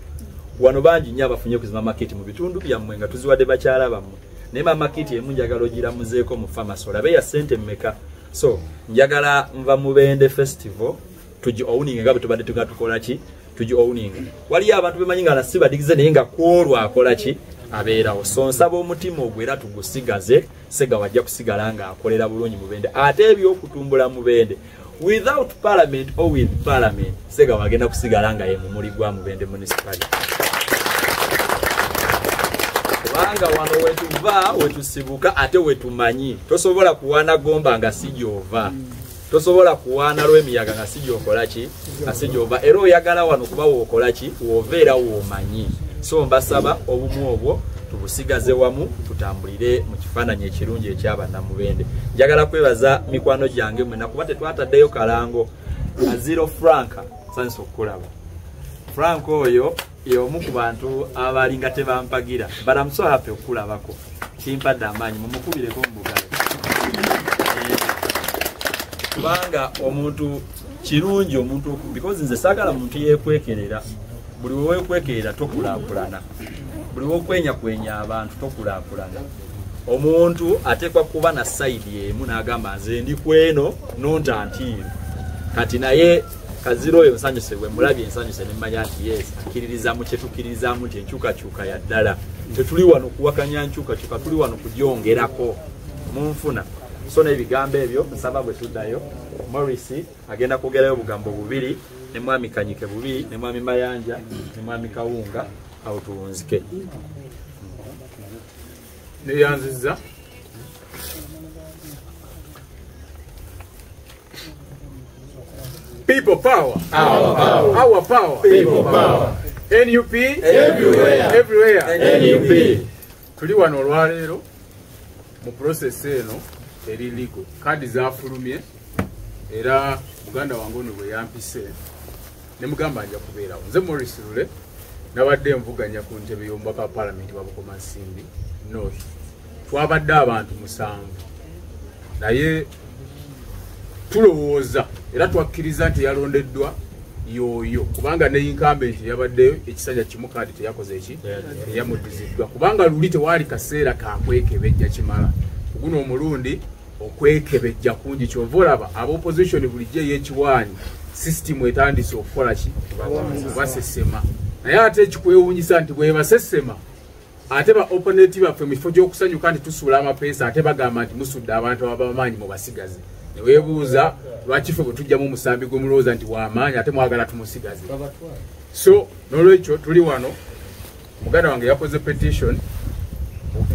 Wano bangi nnyo abafunye ku mama kit mu bitundu byammwe nga tuziwadde bakyala bammwe, naye mama kit emu njagala ogiramuzeeko mu pharmacy olabe ya ssente mmeka. So njagala Nvamubende Festival tugi owning nga bwe tubadde tukola ki, tugi owning. Waliyo abantu bemanyi nga nasi badigize naye nga kwolwo akola ki abeerawo. So nsaba omutima ogwo era tugusigaze. Ssegawa ajja kusigala nga akolera bulungi Mubende, ate ebyokutumbula Mubende without parliament or with parliament, Ssegawa agenda kusigala nga ye mumuli gwa Mubende municipality. Kubanga wano wetuva wetusibuka ate wetumanyi. Tosobola kuwaana Gomba nga si gy'ova, tosobola kuwaana Lwemiyaga nga si gy'okola ki, nga si gy'ova, era oyagala wano kuba w'okola ki, w'ova era w'omanyi. So mbasaba obumu obwo tubusigaze wamu, tutambulire mu kifaananyi ekirungi eky'abannamubende. Njagala kwebaza mikwano gyange mwenna kuba tetwataddeyo kalango. Aziro Frank nsanyusa okukulaba. Frank oyo y'omu ku bantu abalinga tebampagira, but I'm so happy okukulabako, kimpadde amaanyi. Mumukubireko mu bugalo, kubanga omuntu kirungi omuntu, because nze saagala muntu yeekwekerera. Buli weweekwekerera tokulaakulana, buli wokwenyakwenya abantu tokulaakulana. Omuntu ateekwa kuba na sayidi emu n'agamba nze ndi kweno nonta ntiiro. Kati naye Kaziro oyo nsanyuse bwe mulabye, nsanyuse ne mmanya nti yes, akkiririza mu kye tukkirizaamu nti enkyukakyuka ya ddala. Tetuli wano kuwakanya nkyukakyuka, tuli wano kugyongerako. Munfuna. So n'ebigambo ebyo nsaba bwe tuddayo Morris agenda kwogerayo obugambo bubiri, ne mwami Kanyike bubiri, ne mwami Mayanja, ne mwami Kawunga, awo tuwunzike. Neyanzizza. People power. Our power. Our power. People power. NUP everywhere. Everywhere. NUP. Tuli wano olwaleero mu process eno eri legal. Kaadi zafulumye era muganda wange ono bwe yampise ne mugamba nja kubeerawo. Nze Maurice Lule nabadde nvuganya ku ntebe y'omubaka wa Paalamenti wa Bukomansimbi North. Twabadde abantu 7 naye tulowooza era twakkiriza nti yalondeddwa yoyo kubanga ne incumbent yabaddeyo ekisanja kimu kaadi teyakoze eki teyamuddiziddwa kubanga luli tewaali kaseera kakwekebejja kimala. Guno omulundi okwekebejja kungi kyova olaba aba opposition bulijjo ey'ekiwaanyi system etandise okukola ki basesema. Naye ate ekikwewuunyisa nti bwe basesema ate ba opponent baffe mu kifo ky'okusanyuka nti tusuula amapeesa ate bagamba nti musudde abantu ab'amaanyi mubasigaze. Ne weebuuza lwaki ffe bwe tujjamu omusambi gwe mulowooza nti w'amaanyi ate mwagala tumusigaze. So n'olwekyo tuli wano, muganda wange yakoze petition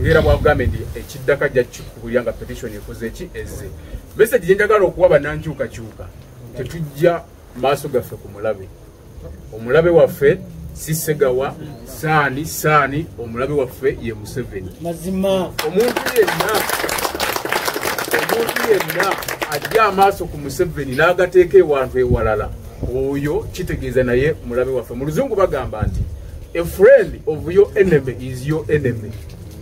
ngera bwagambye nti ekiddaka ajja kikubulira nga petition ekoze eki ezze. Message gye njagala okuwa bannankyukakyuka, tetujja maaso gaffe ku mulabe. Omulabe waffe si Segawa, saani omulabe waffe ye Museveni. Mazima. Omuntu yenna ajja amaaso ku Museveni n'agateeka ewantu ewalala, oyo kitegeeza naye mulabe waffe. Mu Luzungu bagamba nti a friend of your enemy is your enemy.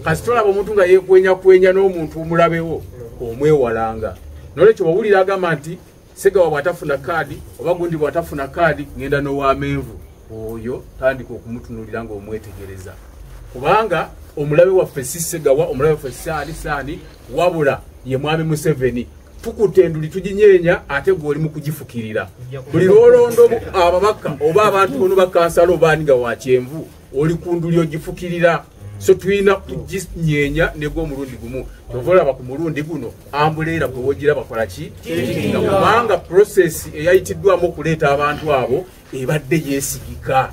Kasita olaba omuntu nga yeekwenyakwenya n'omuntu omulabewo omwewalanga. N'olwekyo bw'owulira agamba nti Segawa bw'atafuna kaadi oba gundi bw'atafuna kaadi ngenda n'owamenvu, oyo tandika okumutunuulira ng'omwetegereza. Kubanga omulabe waffe si Segawa, omulabe waffe si saani wabula ye mwami Museveni. Tukutte enduli tuginyeenya ate gwe oli mu kugifukirira. Buli lw'olonda ababaka oba abantu bono bakansala oba ani nga wa kyenvu oli ku nduli ogifukirira. So tulina kuginyeenya negwo omulundi gumu. Kyova olaba ku mulundi guno ambuleera gwe wogira bakola ki? Nga kubanga process eyayitiddwamu okuleeta abantu abo ebadde yeesigika.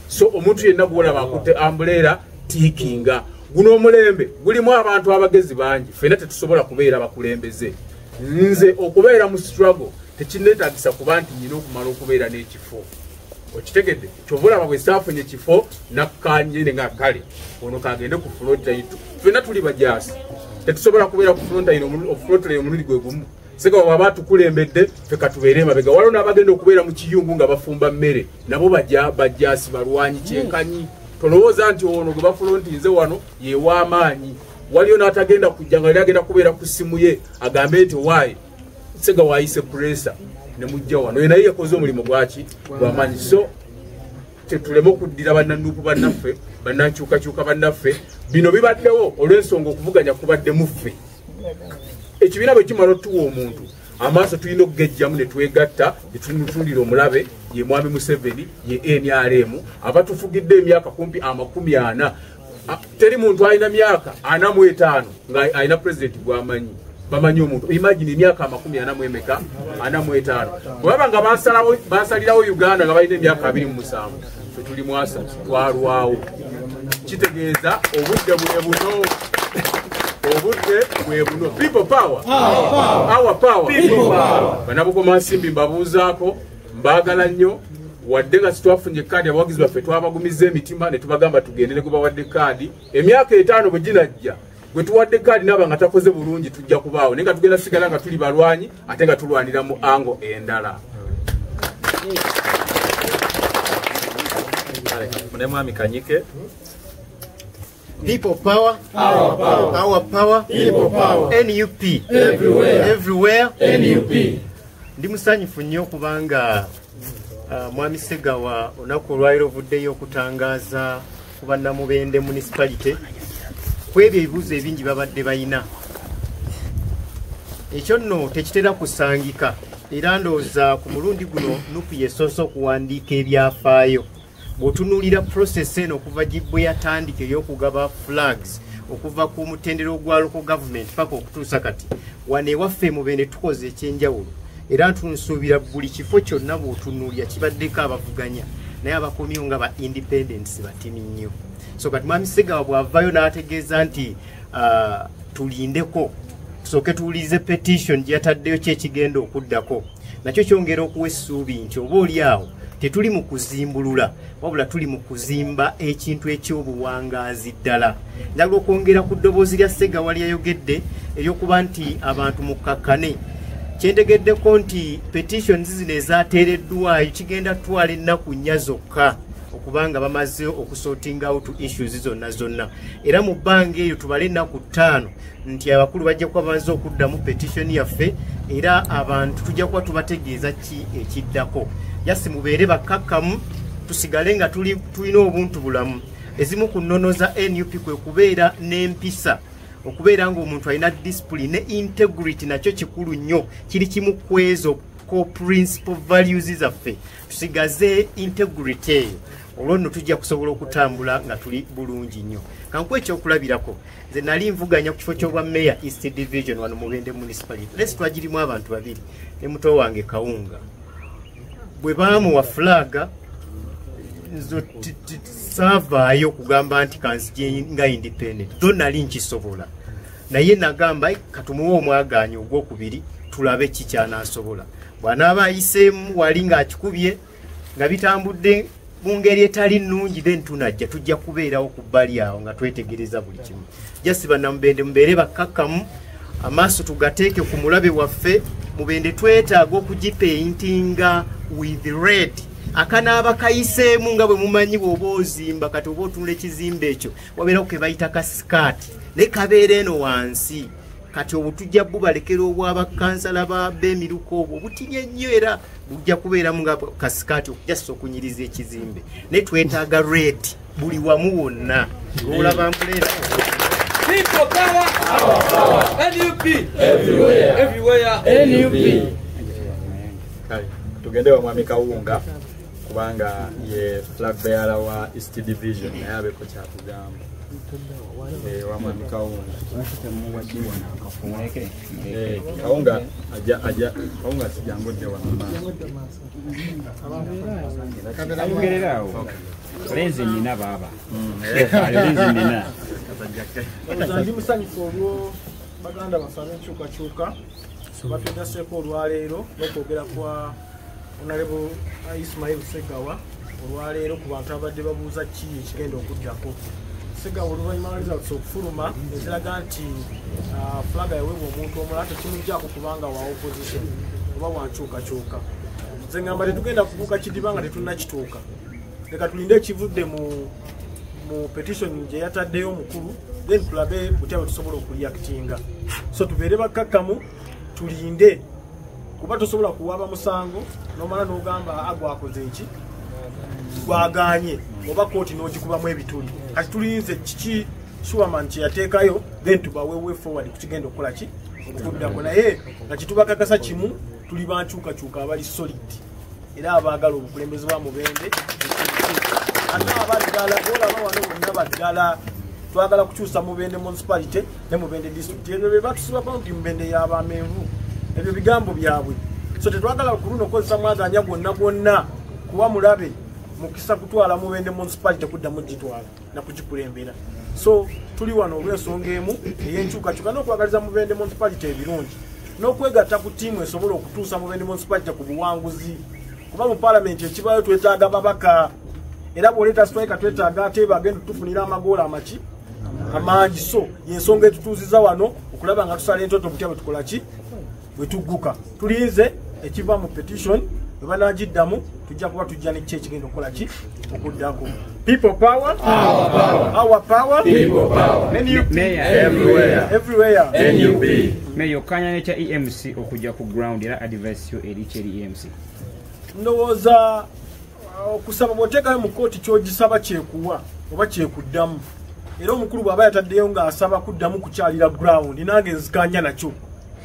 So omuntu yenna gw'olaba akutte ambuleera tiikinga. Guno omulembe gulimu abantu abagezi bangi, ffenna tetusobola kubeera bakulembeze. Nze okubeera mu struggle tekinneetaagisa kuba nti nnina okumala okubeera n'ekifo. Okitegedde? Kyova olaba bwe saafunye ekifo nakkaanye nga kale ono kagende ku frontline. Ffenna tuli bajaasi, tetusobola kubeera ku frontline omulundi gwe gumu. Segawa bw'aba atukulembedde ffe katubeere emabega. Waliwo n'abagenda okubeera mu kiyungu nga bafumba mmere, nabo bajaasi balwanyi kyenkanyi. Tolowooza nti ono gwe bafulontinze wano ye w'amaanyi. Waliyo n'atagenda kujja nga yali agenda kubeera ku ssimu ye agambe nti waayi Segawa ayise puresa ne mujja wano. Ye naye yakoze omulimu gwaki gw'amaanyi. So tetuleme okuddira bannanuupu bannaffe, bannankyukakyuka bannaffe. Bino bibaddewo olw'ensonga okuvuganya kubadde mu ffe. Ekibiina bwe kimala otuwa omuntu amaaso tulina okugejjamu ne twegatta ne tunutulira omulabe ye mwami Museveni ye NRM abatufugidde emyaka kumpi 40. Teri muntu alina myaka 45 nga alina pulezidenti gw'amanyi. Bamanyi omuntu imagine emyaka 45 bwe baba nga basalirawo Uganda nga balina emyaka 27 ffe tuli mwasa twalwawo. Kitegeeza obudde bwe buno. Obudde bwe buno. People power. Our power. People power. Bannabukomansimbi mbabuuzaako, mbaagala nnyo. Wadde nga sitwafunye kaadi abawagizi baffe twabagumizza emitima ne tubagamba tugende ne gwe bawadde kaadi. Emyaka 5 bwe ginajja gwe tuwadde kaadi n'aba nga takoze bulungi tujja kubaawo, naye nga tugenda sigala nga tuli balwanyi ate nga tulwanira mu ango endala. Mune mwami Kanyike. People power, our power, our power, people power, NUP everywhere, everywhere, NUP. Ndi musanyufu nnyo kubanga mwami Segawa olunaku olwaleero ovuddeyo okutangaaza ku bannamubende municipality ku ebyo ebibuuzo ebingi babadde bayina. Ekyo nno tekitera kusangika era ndowooza ku mulundi guno NUP yesoose okuwandiika ebyafaayo. Bw'otunuulira process eno okuva bwe yatandika ey'okugaba flags okuva ku mutendera ogwa local government paka okutuusa kati, wano ewaffe Mubende tukoze ekyenjawulo era ntusuubira buli kifo kyonna bw'otunuulira kibaddeko abavuganya naye abakomyewo nga ba independents batini nnyo. So kati mwami Segawa bw'avaayo n'ategeeza nti tulindeko tusooke tuwulirize petition gye yataddeyo ki ekigenda okuddako, nakyo kyongera okuwa essuubi nti oba oli awo tetuli mu kuzimbulula wabula tuli mu kuzimba ekintu eky'obuwangaazi ddala. Njagala okwongera ku ddoboozi lya Segawa lyayogedde eryokuba nti abantu mukakkane. Kyentegeddeko nti petitions zino ezateereddwayo kigenda kutwala ennaku 4 zokka okubanga bamaze okusorting out issues zonna zonna, era mu bbanga eyo tubale ennaku 5 nti abakulu bajja kuba bamaze okuddamu petition yaffe, era abantu tujja kuba tubategeeza ki ekiddako. Yasi mubeere bakkakkamu, tusigale nga tulina obuntu bulamu. Ezimu ku nnono za NUP kwe kubeera n'empisa, okubeera ng'omuntu alina discipline ne integrity, nakyo kikulu nnyo, kiri kimu ku ezo core principal values zaffe. Tusigaze integrity eyo, olwo nno tujja kusobola okutambula nga tuli bulungi nnyo. Kankuwe ekyokulabirako, nze nali nvuganya ku kifo ky'obwa Mayor East Division wano Mubende Municipality. Lesi twagirimu abantu 2 ne muto wange Kawunga. Bwe baamuwa flag, nzo saavaayo okugamba nti kanzije nga independent, tho nali nkisobola, naye nagamba katumuwe omwagaanya ogwokubiri tulabe ki ky'anaasobola. Bw'anaaba ayiseemu wali ng'akikubye nga bitambudde mu ngeri etali nnungi, then tunajja tujja kubeerawo ku bbali awo nga twetegereza buli kimu. Jasi bannamubende mubeere bakkakkamu, amaaso tugateeke ku mulabe waffe. Mubende twetaaga okugipeintinga with red. Akanaaba kayiseemu nga bwe mumanyi bw'oba ozimba, kati oba otunula ekizimbe ekyo wabeerako ke bayita kasikaati, naye kabeera eno wansi. Kati obwo tujja bubalekera obwabakansala b'emiruka obwo butinye nnyo, era bujja kubeeramu nga kasikaati okujassa okunyiriza ekizimbe, naye twetaaga red buli wamu wonna. Olaba mbuleera. People power, our power. NUP everywhere, everywhere. NUP. Tugende wa Mwami Kawunga kubanga ye flag bearer wa East Division, naye abeko kyatugamba. Wa Mwami Kawunga. Kawunga aja Kawunga sijangodde wa mama. Ayogererawo. Lenzi nina baba. Lenzi nina. Ndi musanyufu olwo baganda baffe ab'enkyukakyuka batwegaseeko olwaleero n'okwogera kwa Honorable Ismail Segawa olwaleero ku bantu abadde babuuza ki ekigenda okuddako. Segawa oluvannyuma lwa results okufuluma eziraga nti flag yaweebwa omuntu omulala, tekimuggyako kubanga wa opposition oba wa nkyukakyuka. Nze ngamba tetugenda kubuuka kidiba nga tetunnakituuka. Leka tulinde ekivudde mu petition gye yataddeyo omukulu, then tulabe butya bwe tusobola okureactinga. So tubeere bakkakkamu, tulinde, kuba tosobola kuwaba musango n'omala n'ogamba agwakoze eki gwagaanye oba kooti n'ogikubamu ebituli. Kati tulinze kiki Schumann kye yateekayo, then tubawe way forward ku kigenda okukola ki okuddako. Naye nga kitubakakasa kimu, tuli bankyukakyuka abali solid era abaagala obukulembeze bwa Mubende. Ate abaddala olaba wano bonna baddala, twagala kukyusa Mubende Municipality ne Mubende District. Ebyo bye batusibako nti Mubende y'abamenvu, ebyo bigambo byabwe. So tetwagala ku luno okukozesa mwaganya gwonna gwonna kuba mulabe mukisa kutwala Mubende Municipality kuddamu gitwala na kugikulembera. So tuli wano olw'ensonga emu ey'enkyukakyuka n'okwagaliza Mubende Municipality ebirungi n'okwegatta ku ttiimu esobola okutuusa Mubende Municipality ku buwanguzi. Kuba mu paalamenti ekibaayo twetaaga babaka, era bw'oleeta striker twetaaga ate bagenda tufunira amagoola amaki amangi. So y'ensonga etutuuziza wano okulaba nga tusala entoto butya bwe tukola ki bwe tugguka. Tulinze ekiva mu petition, bwe banaagiddamu tujja kuba tujja ne ki ekigenda okukola ki okuddako. People power, our power, our power, people power, NUP everywhere, everywhere, NUP. Mayor okanya nekya EMC okujja ku ground, era advice yo eri kyeri EMC? Ndowooza okusaba bw'oteekayo mu kkooti ky'ogisaba kyekuwa oba kyekuddamu, era omukulu bw'aba yataddeyo ng'asaba kuddamu kukyalira ground, nange nzikanya nakyo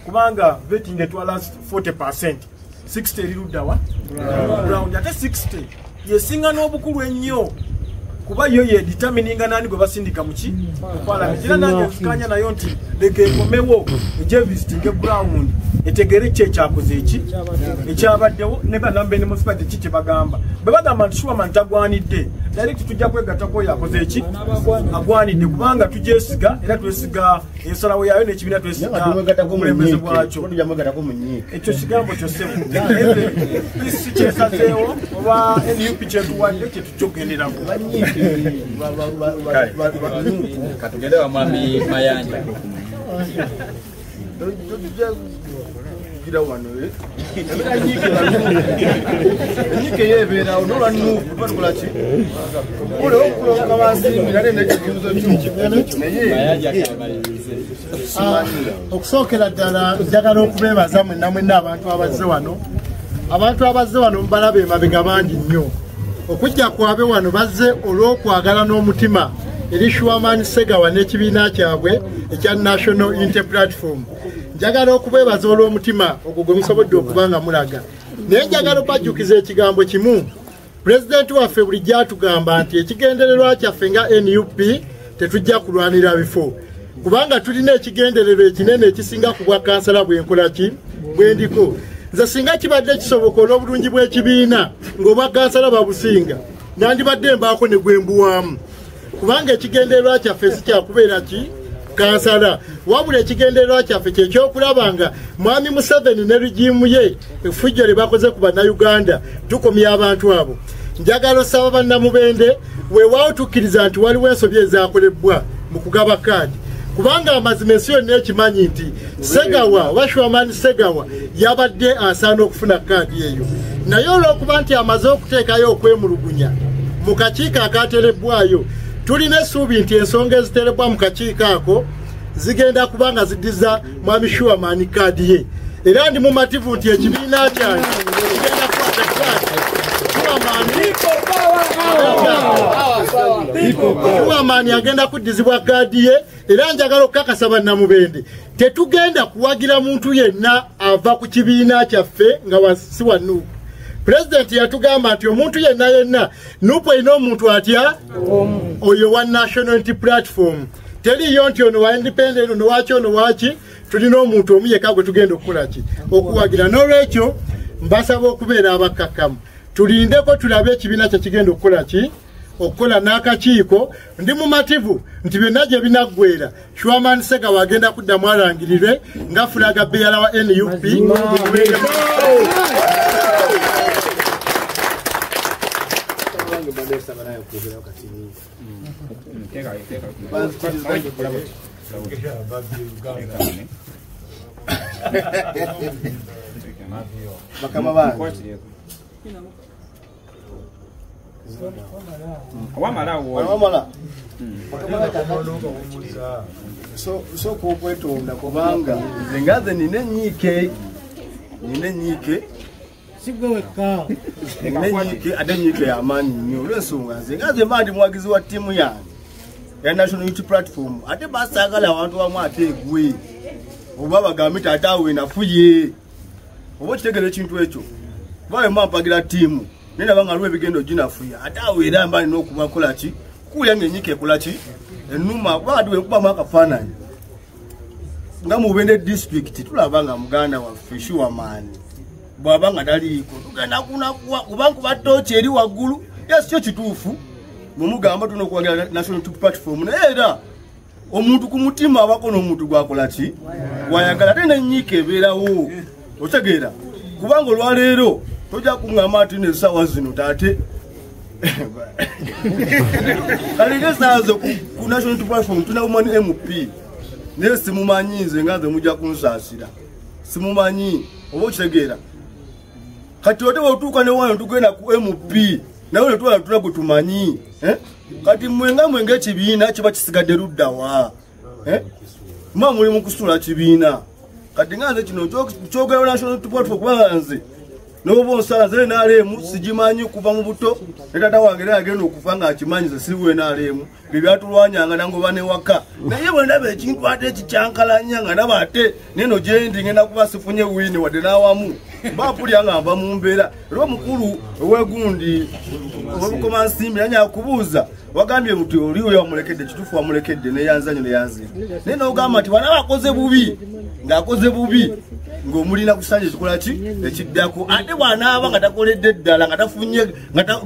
kubanga vetting etwala 40%, 60 eri ludda wa ground, ate 60 yesinga n'obukulu ennyo kuba yo ye determininga nani gwe basindika muki mu parliament. Era nange nzikanya nayo nti leka ekomewo ejje visiting ground etegere ki ekyakoze eki ekyabaddewo ne bannambe ne municipality ki kye bagamba. Bwe bagamba nti Schumann tagwanidde, direct tujja kwegattako oyo akoze eki agwanidde, kubanga tugyesiga era twesiga ensalawo yaayo n'ekibiina twesiga obukulembeze bwakyo. Ekyo kigambo kyo ssebo si kyesazeewo oba NUP kyetuwadde kye tujja okugenderako. Katugende wa Mwami Mayanja. Gira wano enyiike yeebeerawo nolwa nuupu tuba tukola ki kule okuloka bansiimira naye nekibuuzo kyo naye okusookera ddala njagala okubeebaza mwenna mwenna abantu abazze wano. Abantu abazze wano mubalaba emabega bangi nnyo. Okujja kwabe wano bazze olw'okwagala n'omutima eri Shuaman Ssegawa n'ekibiina kyabwe ekya National Unity Platform. Njagala okubeebaza olw'omutima ogwo gwe musobodde okuba nga mulaga. Naye njagala okubajjukiza ekigambo kimu. Pulezidenti waffe bulijjo atugamba nti ekigendererwa kyaffe nga NUP tetujja kulwanira bifo. Kubanga tulina ekigendererwa ekinene ekisinga ku bwa kansala bwenkola ki bwendiko. Nze singa kibadde kisoboka olw'obulungi bw'ekibiina ng'obwa kansala babusinga, nandibadde mbaako ne gwe mbuwaamu. Kubanga ekigendererwa kyaffe si kyakubeera ki kansala, wabula ekigendererwa kyaffe kyekyokulaba nga Mwami Museveni ne rigimu ye effujjo lye bakoze ku Bannayuganda tukomya abantu abo. Njagala osaba bannamubende weewaawo tukkiriza nti waliwo ensobi ezaakolebwa mu kugaba kaadi, kubanga amazima ensi yonna ekimanyi nti Ssegawa oba Shuaman Ssegawa yabadde asaana okufuna kaadi eyo. Naye olw'okuba nti amaze okuteekayo okwemulugunya mu kakiiko akateerebbwayo, tulina essuubi nti ensonga eziteerebbwa mu kakiiko ako zigenda kuba nga ziddiza Mwami Shuaman kaadi ye. Era ndi mumativu nti ekibiina kyange kigenda kukwata kaadi Shuaman agenda kuddizibwa kaadi ye. Era njagala okukakasa bannamubende tetugenda kuwagira muntu yenna ava ku kibiina kyaffe nga si wa NUP. Pulezidenti yatugamba nti omuntu yenna yenna NUP erina omuntu atya oyo wa National Unity Platform. Teriiyo nti ono wa independent, ono waki, ono waki, tulina omuntu omu yekka gwe tugenda okukola ki okuwagira. N'olwekyo mbasaba okubeera abakkakkamu, tulindeko tulabe ekibiina kye kigenda okukola ki okukola n'akakiiko. Ndi mumativu nti byonna gye binaggwera Shuaman Ssegawa agenda kuddamu alangirirwe nga fulaga beyala wa NUP. Bakama bange wamala sooka okwetonda kubanga nze nga nze nina ennyiike sigwe wekka nina ennyiike ate ennyiike y'amaanyi nnyo olw'ensonga nze nga nze mba ndi muwagizi wa ttiimu yange ya National Unity Platform ate basaagala abantu bamu ate egwe oba bagambe nti ate awo enafuye oba okitegeera ekintu ekyo kuba bwe mba mpagira ttiimu naye naba nga waliwo ebigendo ginafuya ate awo era mba nina okubakola ki kuwulira ng'ennyiike ekola ki ennuma kuba kati bwe nkubamu akafaananyi nga Mubende disitulikiti tulaba nga muganda waffe Shuaman bw'aba nga taliiko tugenda kunakuwa kuba nkuba ttooki eri waggulu yes kyo kituufu bwe mugamba tulina okuwagira National Unity Platform naye era omuntu ku mutima abako n'omuntu gwakola ki gwayagala ate n'ennyiike ebeerawo otegeera kubanga olwaleero tojja kuŋŋamba nti n'essaawa zino taate kalinga essaawa zo ku National Unity Platform tulina MP naye simumanyi nze nga nze mujja kunsaasira simumanyi oba okitegeera kati ote bw'otuuka ne wano tugenda ku MP nawe netwala tula gwe tumanyi kati mwenga mwenga ekibiina kiba kisigadde luddawa mwa muli mu kusuula kibiina kati nga nze kino kyogera National Unity Platform kubanga nze n'oba onsala nze NRM sigimanyi kuva mu buto ne taata wange era yagenda okufa ng'akimanyi nze siriwo NRM bye byatulwanyanga nangoba newaka naye bwe ndaba ekintu ate ekikyankalanya nga ndaba ate neno gye ndi ngenda kuba sifunye wiini wadde n'awamu mba mpulira nga nva mu mbeera era omukulu owegundi owebukomansimbi nanye akubuuza wagambye nti oli oyo wamulekedde kituufu wamulekedde neyanzanyo neyanzira naye n'ogamba nti bana bakoze bubi ng'akoze bubi ng'omulina kusanja ekikola ki ekiddako ate bw'anaaba nga takoledde ddala nga tafunye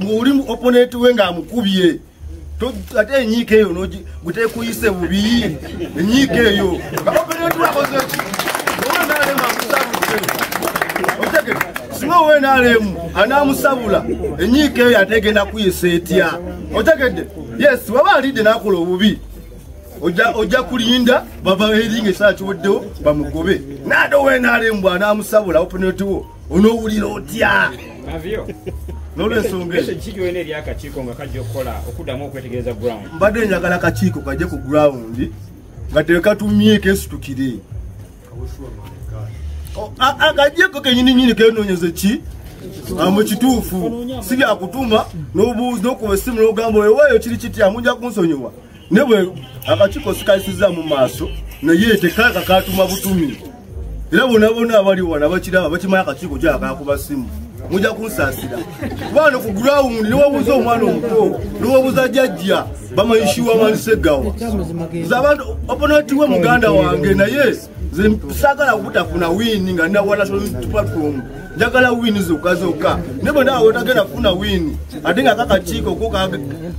ng'oli opponent we ng'amukubye ate enyiike eyo gutekuyise bubi enyiike eyo nga opponent we akoze ki owenaalemu amusabudde singa owenaalemu anaamusabula enyiike eyo ate egenda kuyisa etya otegedde yes waba alidde n'akola obubi Ojja kulinda bava eringa ekisaala kiweddewo bamugobe. Nade owa NRM bw'anaamusabula opponent wo onoowulira otya? N'olwensonga eyo. Kiki gy'olina eri akakiiko nga kajja okukola okuddamu okwetegereza ground? Mbadde njagala akakiiko kajje ku ground nga tekatumyeko esitukire. Akajjeko kenyini nyini kenoonyeze ki mu kituufu, si byakutuma n'obuuza n'okuba essimu n'ogamba ewaayo kiri kitya, mujja kunsonyiwa. Ne bwe akakiiko sikayisizza mu maaso naye tekaaka kaatuma butumi. Era bonna bonna abali wano abakiraba bakimanyi akakiiko gyakakuba ssimu, mujja kunsaasira. Kuba wano ku ground ne wabuuza omwana omuto ne wabuuza jjajja bamanyi Shuaman Ssegawa. Nze abantu opponent we muganda wange naye nze saagala butafuna win nga nina wa national platform. Njagala win zokka zokka. Ne bwe ndaba wetagenda kufuna win ate nga akakiiko ko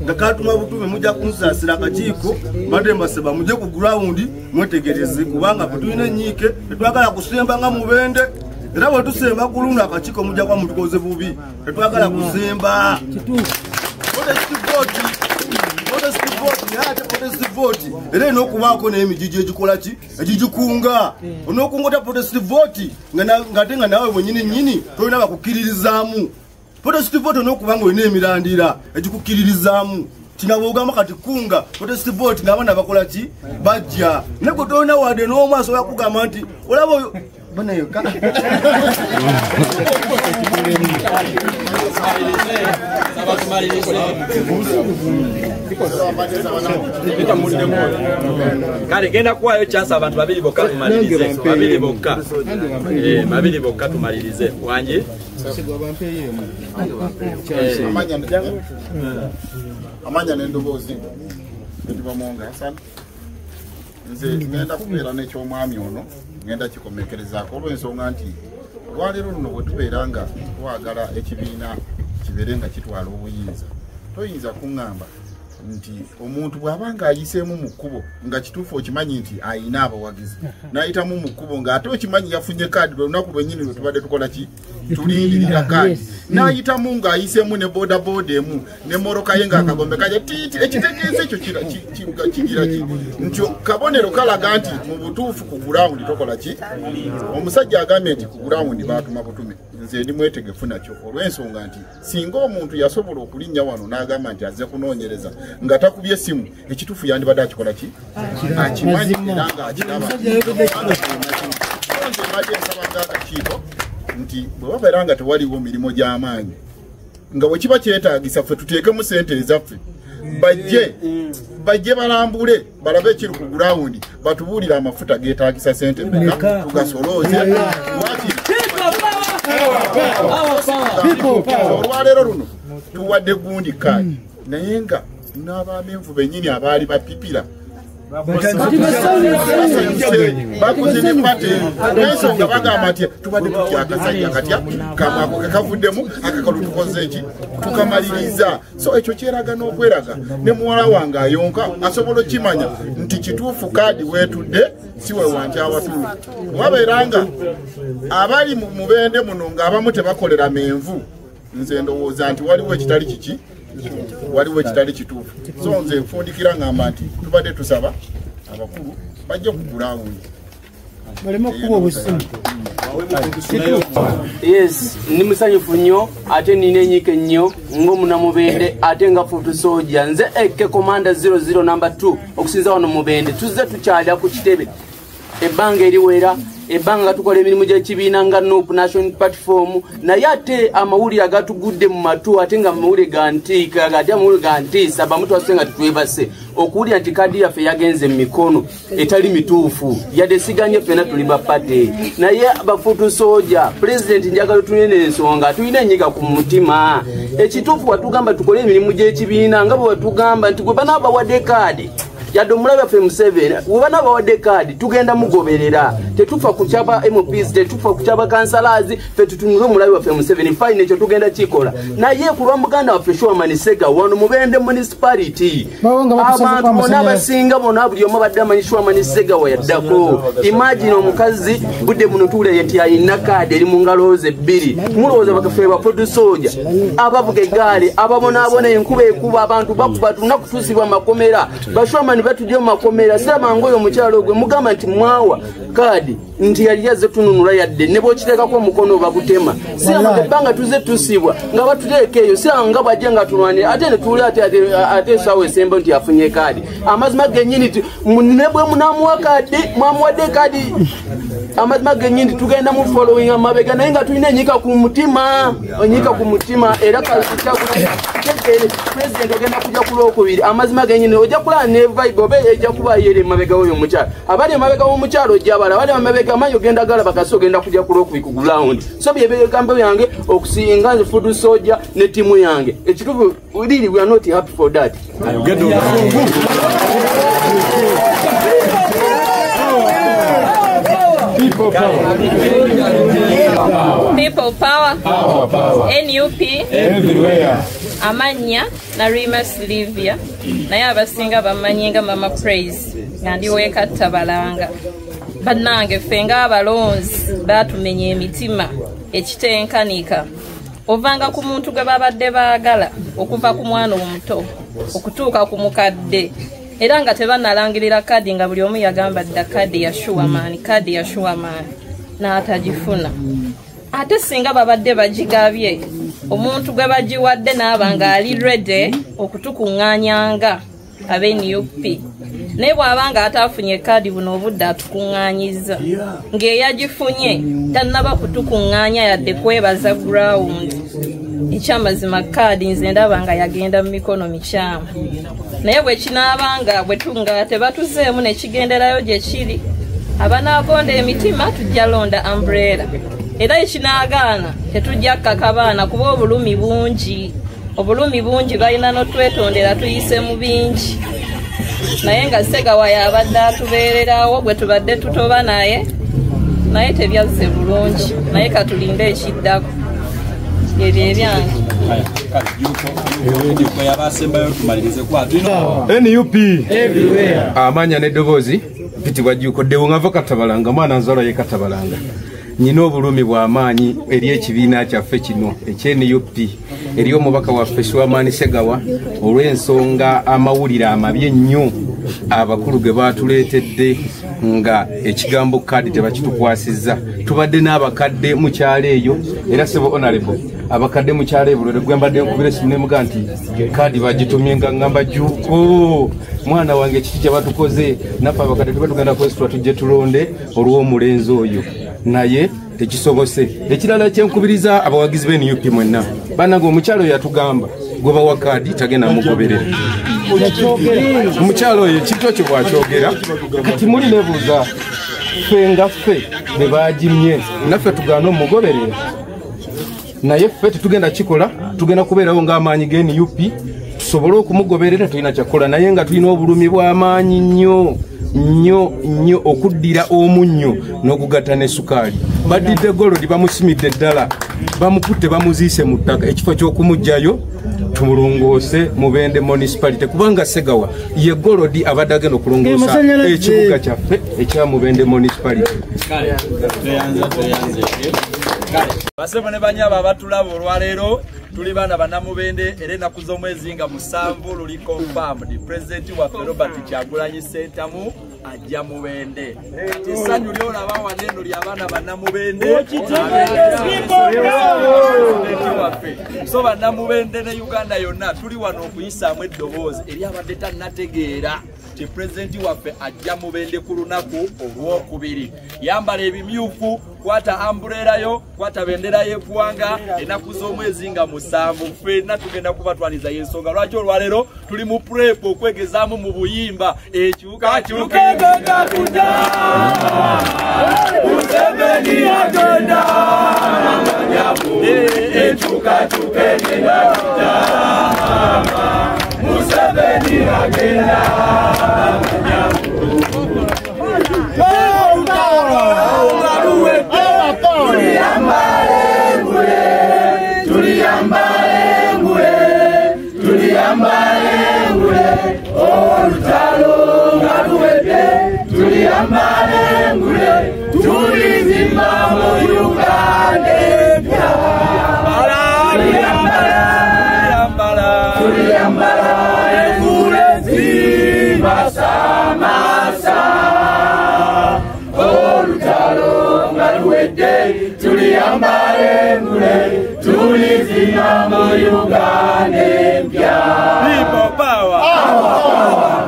nga kaatuma butume, mujja kunsaasira akakiiko. Mbadde mbasaba mujje ku ground mwetegereze kubanga ffe tulina ennyiike tetwagala kusemba nga Mubende. Era bwe tusemba ku luno akakiiko mujja kuba mutukoze bubi. Tetwagala kusemba. Protest vote, naye ate protest vote era erina okubaako n'emigigi egikola ki egigikunga. Onookunga otya protest vote ng'ate nga naawe bwennyini nnyini tolina bakukkiririzaamu. Protest vote onookuba nga olina emirandira egikukkiririzaamu. Kino bw'ogamba kati kunga protest vote ng'abaana bakola ki bajja. Naye gwe tolina wadde n'omu asobola kugamba nti olaba oyo banayo ka. Kale genda kuwaayo chance abantu babiri bokka tumalirize. Babiri bokka. Babiri bokka tumalirize. Wangi? Amanya n'endoboozi Ndibamonga Hassan. Nze ngenda kubeera n'ekyomwami ono ngenda kikomekerezaako olw'ensonga nti olwaleero luno bwe tubeera nga twagala ekibiina kibeere nga kitwala obuyinza, toyinza kuŋŋamba nti omuntu bw'aba ng'ayiseemu mu kkubo nga kituufu okimanyi nti ayina abawagizi n'ayitamu mu kkubo ng'ate okimanyi yafunye kaadi lwe lunaku lwennyini lwe tubadde tukola ki tulindirira kaadi n'ayitamu ng'ayiseemu ne boodabooda emu ne mmotoka ye ng'akagombe kaja tiiti. Ekitegeeza ekyo kigira ki nti kabonero kalaga nti mu butuufu ku gurawundi tokola ki. Omusajja agambye nti ku gurawundi baatuma butume. Nze ndi mwetegefu nakyo olw'ensonga nti singa omuntu yasobola okulinnya wano n'agamba nti azze kunoonyereza nga takubye essimu, ekituufu yandibadde akikola ki akimanyi era ng'akiraba. Nze mbadde nsaba ng'akakiiko nti bwe babeera nga tewaliwo mirimu gy'amaanyi nga bwe kiba kyetaagisa ffe tuteekemu ssente ezaffe bajje balambule balabe ekiri ku gurawundi batubuulire amafuta geetaagisa ssente mmeka tugasolooze. Olwaleero luno tuwadde gundi kaadi naye nga n'abamenvu bennyini abaali bapipira bakoze ne pate olw'ensonga bagamba nti tubadde tutya akasajja katya kamwako kekavuddemu akakalu tukoze eki tukamaliriza. So ekyo kyeraga n'okweraga ne muwala wange ayonka asobola okimanya nti kituufu kaadi weetudde si we wanti awatuufu. Wabeera nga abali mu Mubende muno ng'abamu tebakolera menvu, nze ndowooza nti waliwo ekitali kiki waliwo ekitali kituufu. So nze nfundikira ngamba nti tubadde tusaba abakulu bajje ku gurawundi baleme okukuba obusimu. Yes, ndi musanyufu nnyo ate nina enyiike nnyo ng'omunamubende ate nga foot soldier. Nze AK Commander 00 number 2 okusinza wano Mubende. Tuzze tukyalira ku kitebe ebbanga eriwera, ebbanga tukola emirimu gy'ekibiina nga NUP National Platform, naye ate amawulire agatugudde mu matu ate nga amawulire ga ntiika ate amawulire ga ntiisa abamu twasuse nga tetwebase okuwulira nti kaadi yaffe yagenze mu mikono etali mituufu. Yadde siganye ffenna tuli ba party, naye bafuutu soja pulezidenti njagala tunene ensonga tulina enyiga ku mutima. Ekituufu watugamba tukole emirimu gy'ekibiina nga bwe watugamba nti gwe banaabawadde kaadi yadde omulabe waffe Museveni we banaabawadde kaadi tugenda mugoberera, tetufa ku kyaba MPs, tetufa ku kyaba kansalazi, ffe tutunule omulabe waffe Museveni fine ekyo tugenda kikola. Naye ku lwa muganda waffe Shuaman Ssegawa wano Mubende municipality abantu bonna abasinga bonna buli omu abadde amanyi Shuaman Ssegawa yaddako. Imagine omukazi budde buno tuwulira nti alina kaadi eri mu ngalo ze bbiri, mulowooza bakaffe ba foot soldier abavuga eggaali ababonaabona enkuba ekuba abantu bakuba tunakutuusibwa makomera ba Shuaman batujja mu makomera. Sirabanga oyo omukyalo gwe mugamba nti mwawa kaadi nti yali yazze tununula yadde ne bw'okiteekako omukono bagutema. Sirabanga ebbanga tuzze tusibwa nga batuteeka eyo, sirabanga nga bw'ajja nga tulwanira ate ne tuwulira ate essaawa esemba nti afunye kaadi. Amazima gennyini ne bwe munaamuwa kaadi, mwamuwadde kaadi, amazima gennyini tugenda mu following amabega, naye nga tulina enyiika ku mutima, enyiika ku mutima. Era pulezidenti ogenda kujja ku Lwokubiri, amazima gennyini ojja kulaba ne vibe oba ejja kuba yeri emabega w'oyo omukyala. Abali emabega w'omukyala ojja bala, abali emabega manyi ogenda galaba kasi ogenda kujja ku Lwokubiri ku ground. So bye bigambo byange okusinga nze food soldier ne ttiimu yange. Ekituufu really we are not happy for that. Ayogedde oluzungu. People power. People power. Power, power. NUP. Everywhere. Amanya Narima Sylvia. Naye abasinga bamanyi nga Mama Praise. Nga ndi w'e Kattabalanga. Bannange ffe ng'abalonzi baatumenya emitima ekitenkanika. Ovanga ku muntu gwe babadde baagala okuva ku mwana omuto okutuuka ku mukadde. Era nga tebannalangirira kaadi nga buli omu yagamba dda kaadi ya Shuamani, kaadi ya Shuamani, n'atagifuna. Ate singa babadde bagigabye, omuntu gwe bagiwadde n'aba ng'ali ready okutukuŋŋaanyanga ab'e NUP. Naye bw'aba ng'ataafunye kaadi buno obudde atukuŋŋaanyizza. Ng'eyagifunye tannaba kutukuŋŋaanya yadde kwebaza ground. Ekyamazima kaadi nze ndaba nga yagenda mu mikono mikyamu. Naye bwe kinaabanga bwe tunga tebatuzeemu ne kigenderayo gye kiri, abanaagonda emitima tujja londa umbrella. Era ekinaagaana tetujja kkaka baana kuba obulumi bungi. Obulumi bungi balina n'otwetondera tuyise mu bingi. Naye nga Ssegawa y'abadde atubeererawo gwe tubadde tutoba naye, naye tebyazze bulungi. Naye katulinde ekiddako. Ebyo ebyange. NUP amanya n'eddoboozi mpitibwa Jjuuko Ddewo ngava Kattabalanga, mwana nzalwa ye Kattabalanga. Nnyina obulumi bw'amaanyi eri ekibiina kyaffe kino ekye NUP eri omubaka waffe Shuamani Ssegawa olw'ensonga amawulire amabi ennyo abakulu ge baatuleetedde nga ekigambo kaadi tebakitukwasizza. Tubadde n'abakadde mu kyalo eyo, era ssebo honorable abakadde mu kyalo ebulere gwe mbadde nkubira essimu ne mugamba nti kaadi bagitumye nga ngamba Jjuuko mwana wange kiki kye batukoze, naffe abakadde tuba tugenda kwesitula tujje tulonde olw'omulenzi oyo, naye tekisobose. Ekirala kyenkubiriza abawagizi b'e NUP mwenna, bannange omukyalo oyo yatugamba gwe bawa kaadi tagenda mugoberera. Omukyalo oyo ekintu ekyo bw'akyogera kati muli nebuuza ffe nga ffe be baagimye naffe tugaane omugoberera, naye ffe tetugenda kikola, tugenda kubeerawo ng'amaanyi ga NUP tusobole okumugoberera, tulina kyakukola. Naye nga tulina obulumi bw'amaanyi nnyo nnyo nnyo okuddira omunnyo n'okugatta ne sukaali. Baddidde golodi bamusimidde ddala, bamukutte bamuziise mu ttaka, ekifo ky'okumuggyayo tumulongoose Mubende municipality, kubanga Ssegawa ye golodi abadde agenda okulongoosa ekibuga kyaffe ekya Mubende municipality. Basebo ne banyaba abatulaba olwaleero tuli baana bannamubende era ennaku z'omwezi nga 7 luli confirmed pulezidenti waffe Robert Kyagulanyi Ssentamu ajja Mubende. Kati essanyu ly'olaba wano eno ly'abaana bannamubende waffe. So bannamubende ne Uganda yonna tuli wano okuyisaamu eddoboozi eri abadde tannategeera nti pulezidenti waffe ajja Mubende ku lunaku Olwokubiri. Yambala ebimyufu, kwata umbrella yo, kwata bendera y'eggwanga ennaku z'omwezi nga 7 ffenna tugenda kubatwaliza y'ensonga lwaki olwaleero tuli mu prep okwegezaamu mu buyimba ekyukakyuka egenda kujja Museveni agenda ekyukakyuka egenda kujja Museveni agenda. Tuliyambala, tuliyambala, engule zibasa. Buwedde, tuliyambala engule, tulizima mu Uganda empya. People power.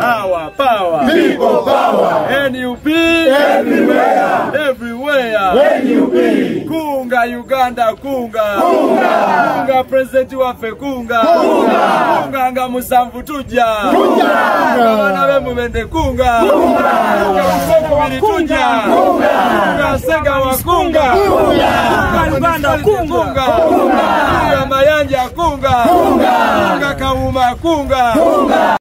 Our power. People power. NUP. Everywhere. Everywhere. NUP. Kunga Uganda kunga. Kunga. Kunga president waffe kunga. Kunga. Kunga nga 7 tujja. Kunga. Kunga abaana b'e Mubende kunga. Kunga. Kunga Kusokubiri tujja. Kunga. Kunga Segawa kunga. Kunga. Kunga Uganda kunga. Kunga. Kunga Mayanja kunga. Kunga. Kunga Kawuma kunga. Kunga.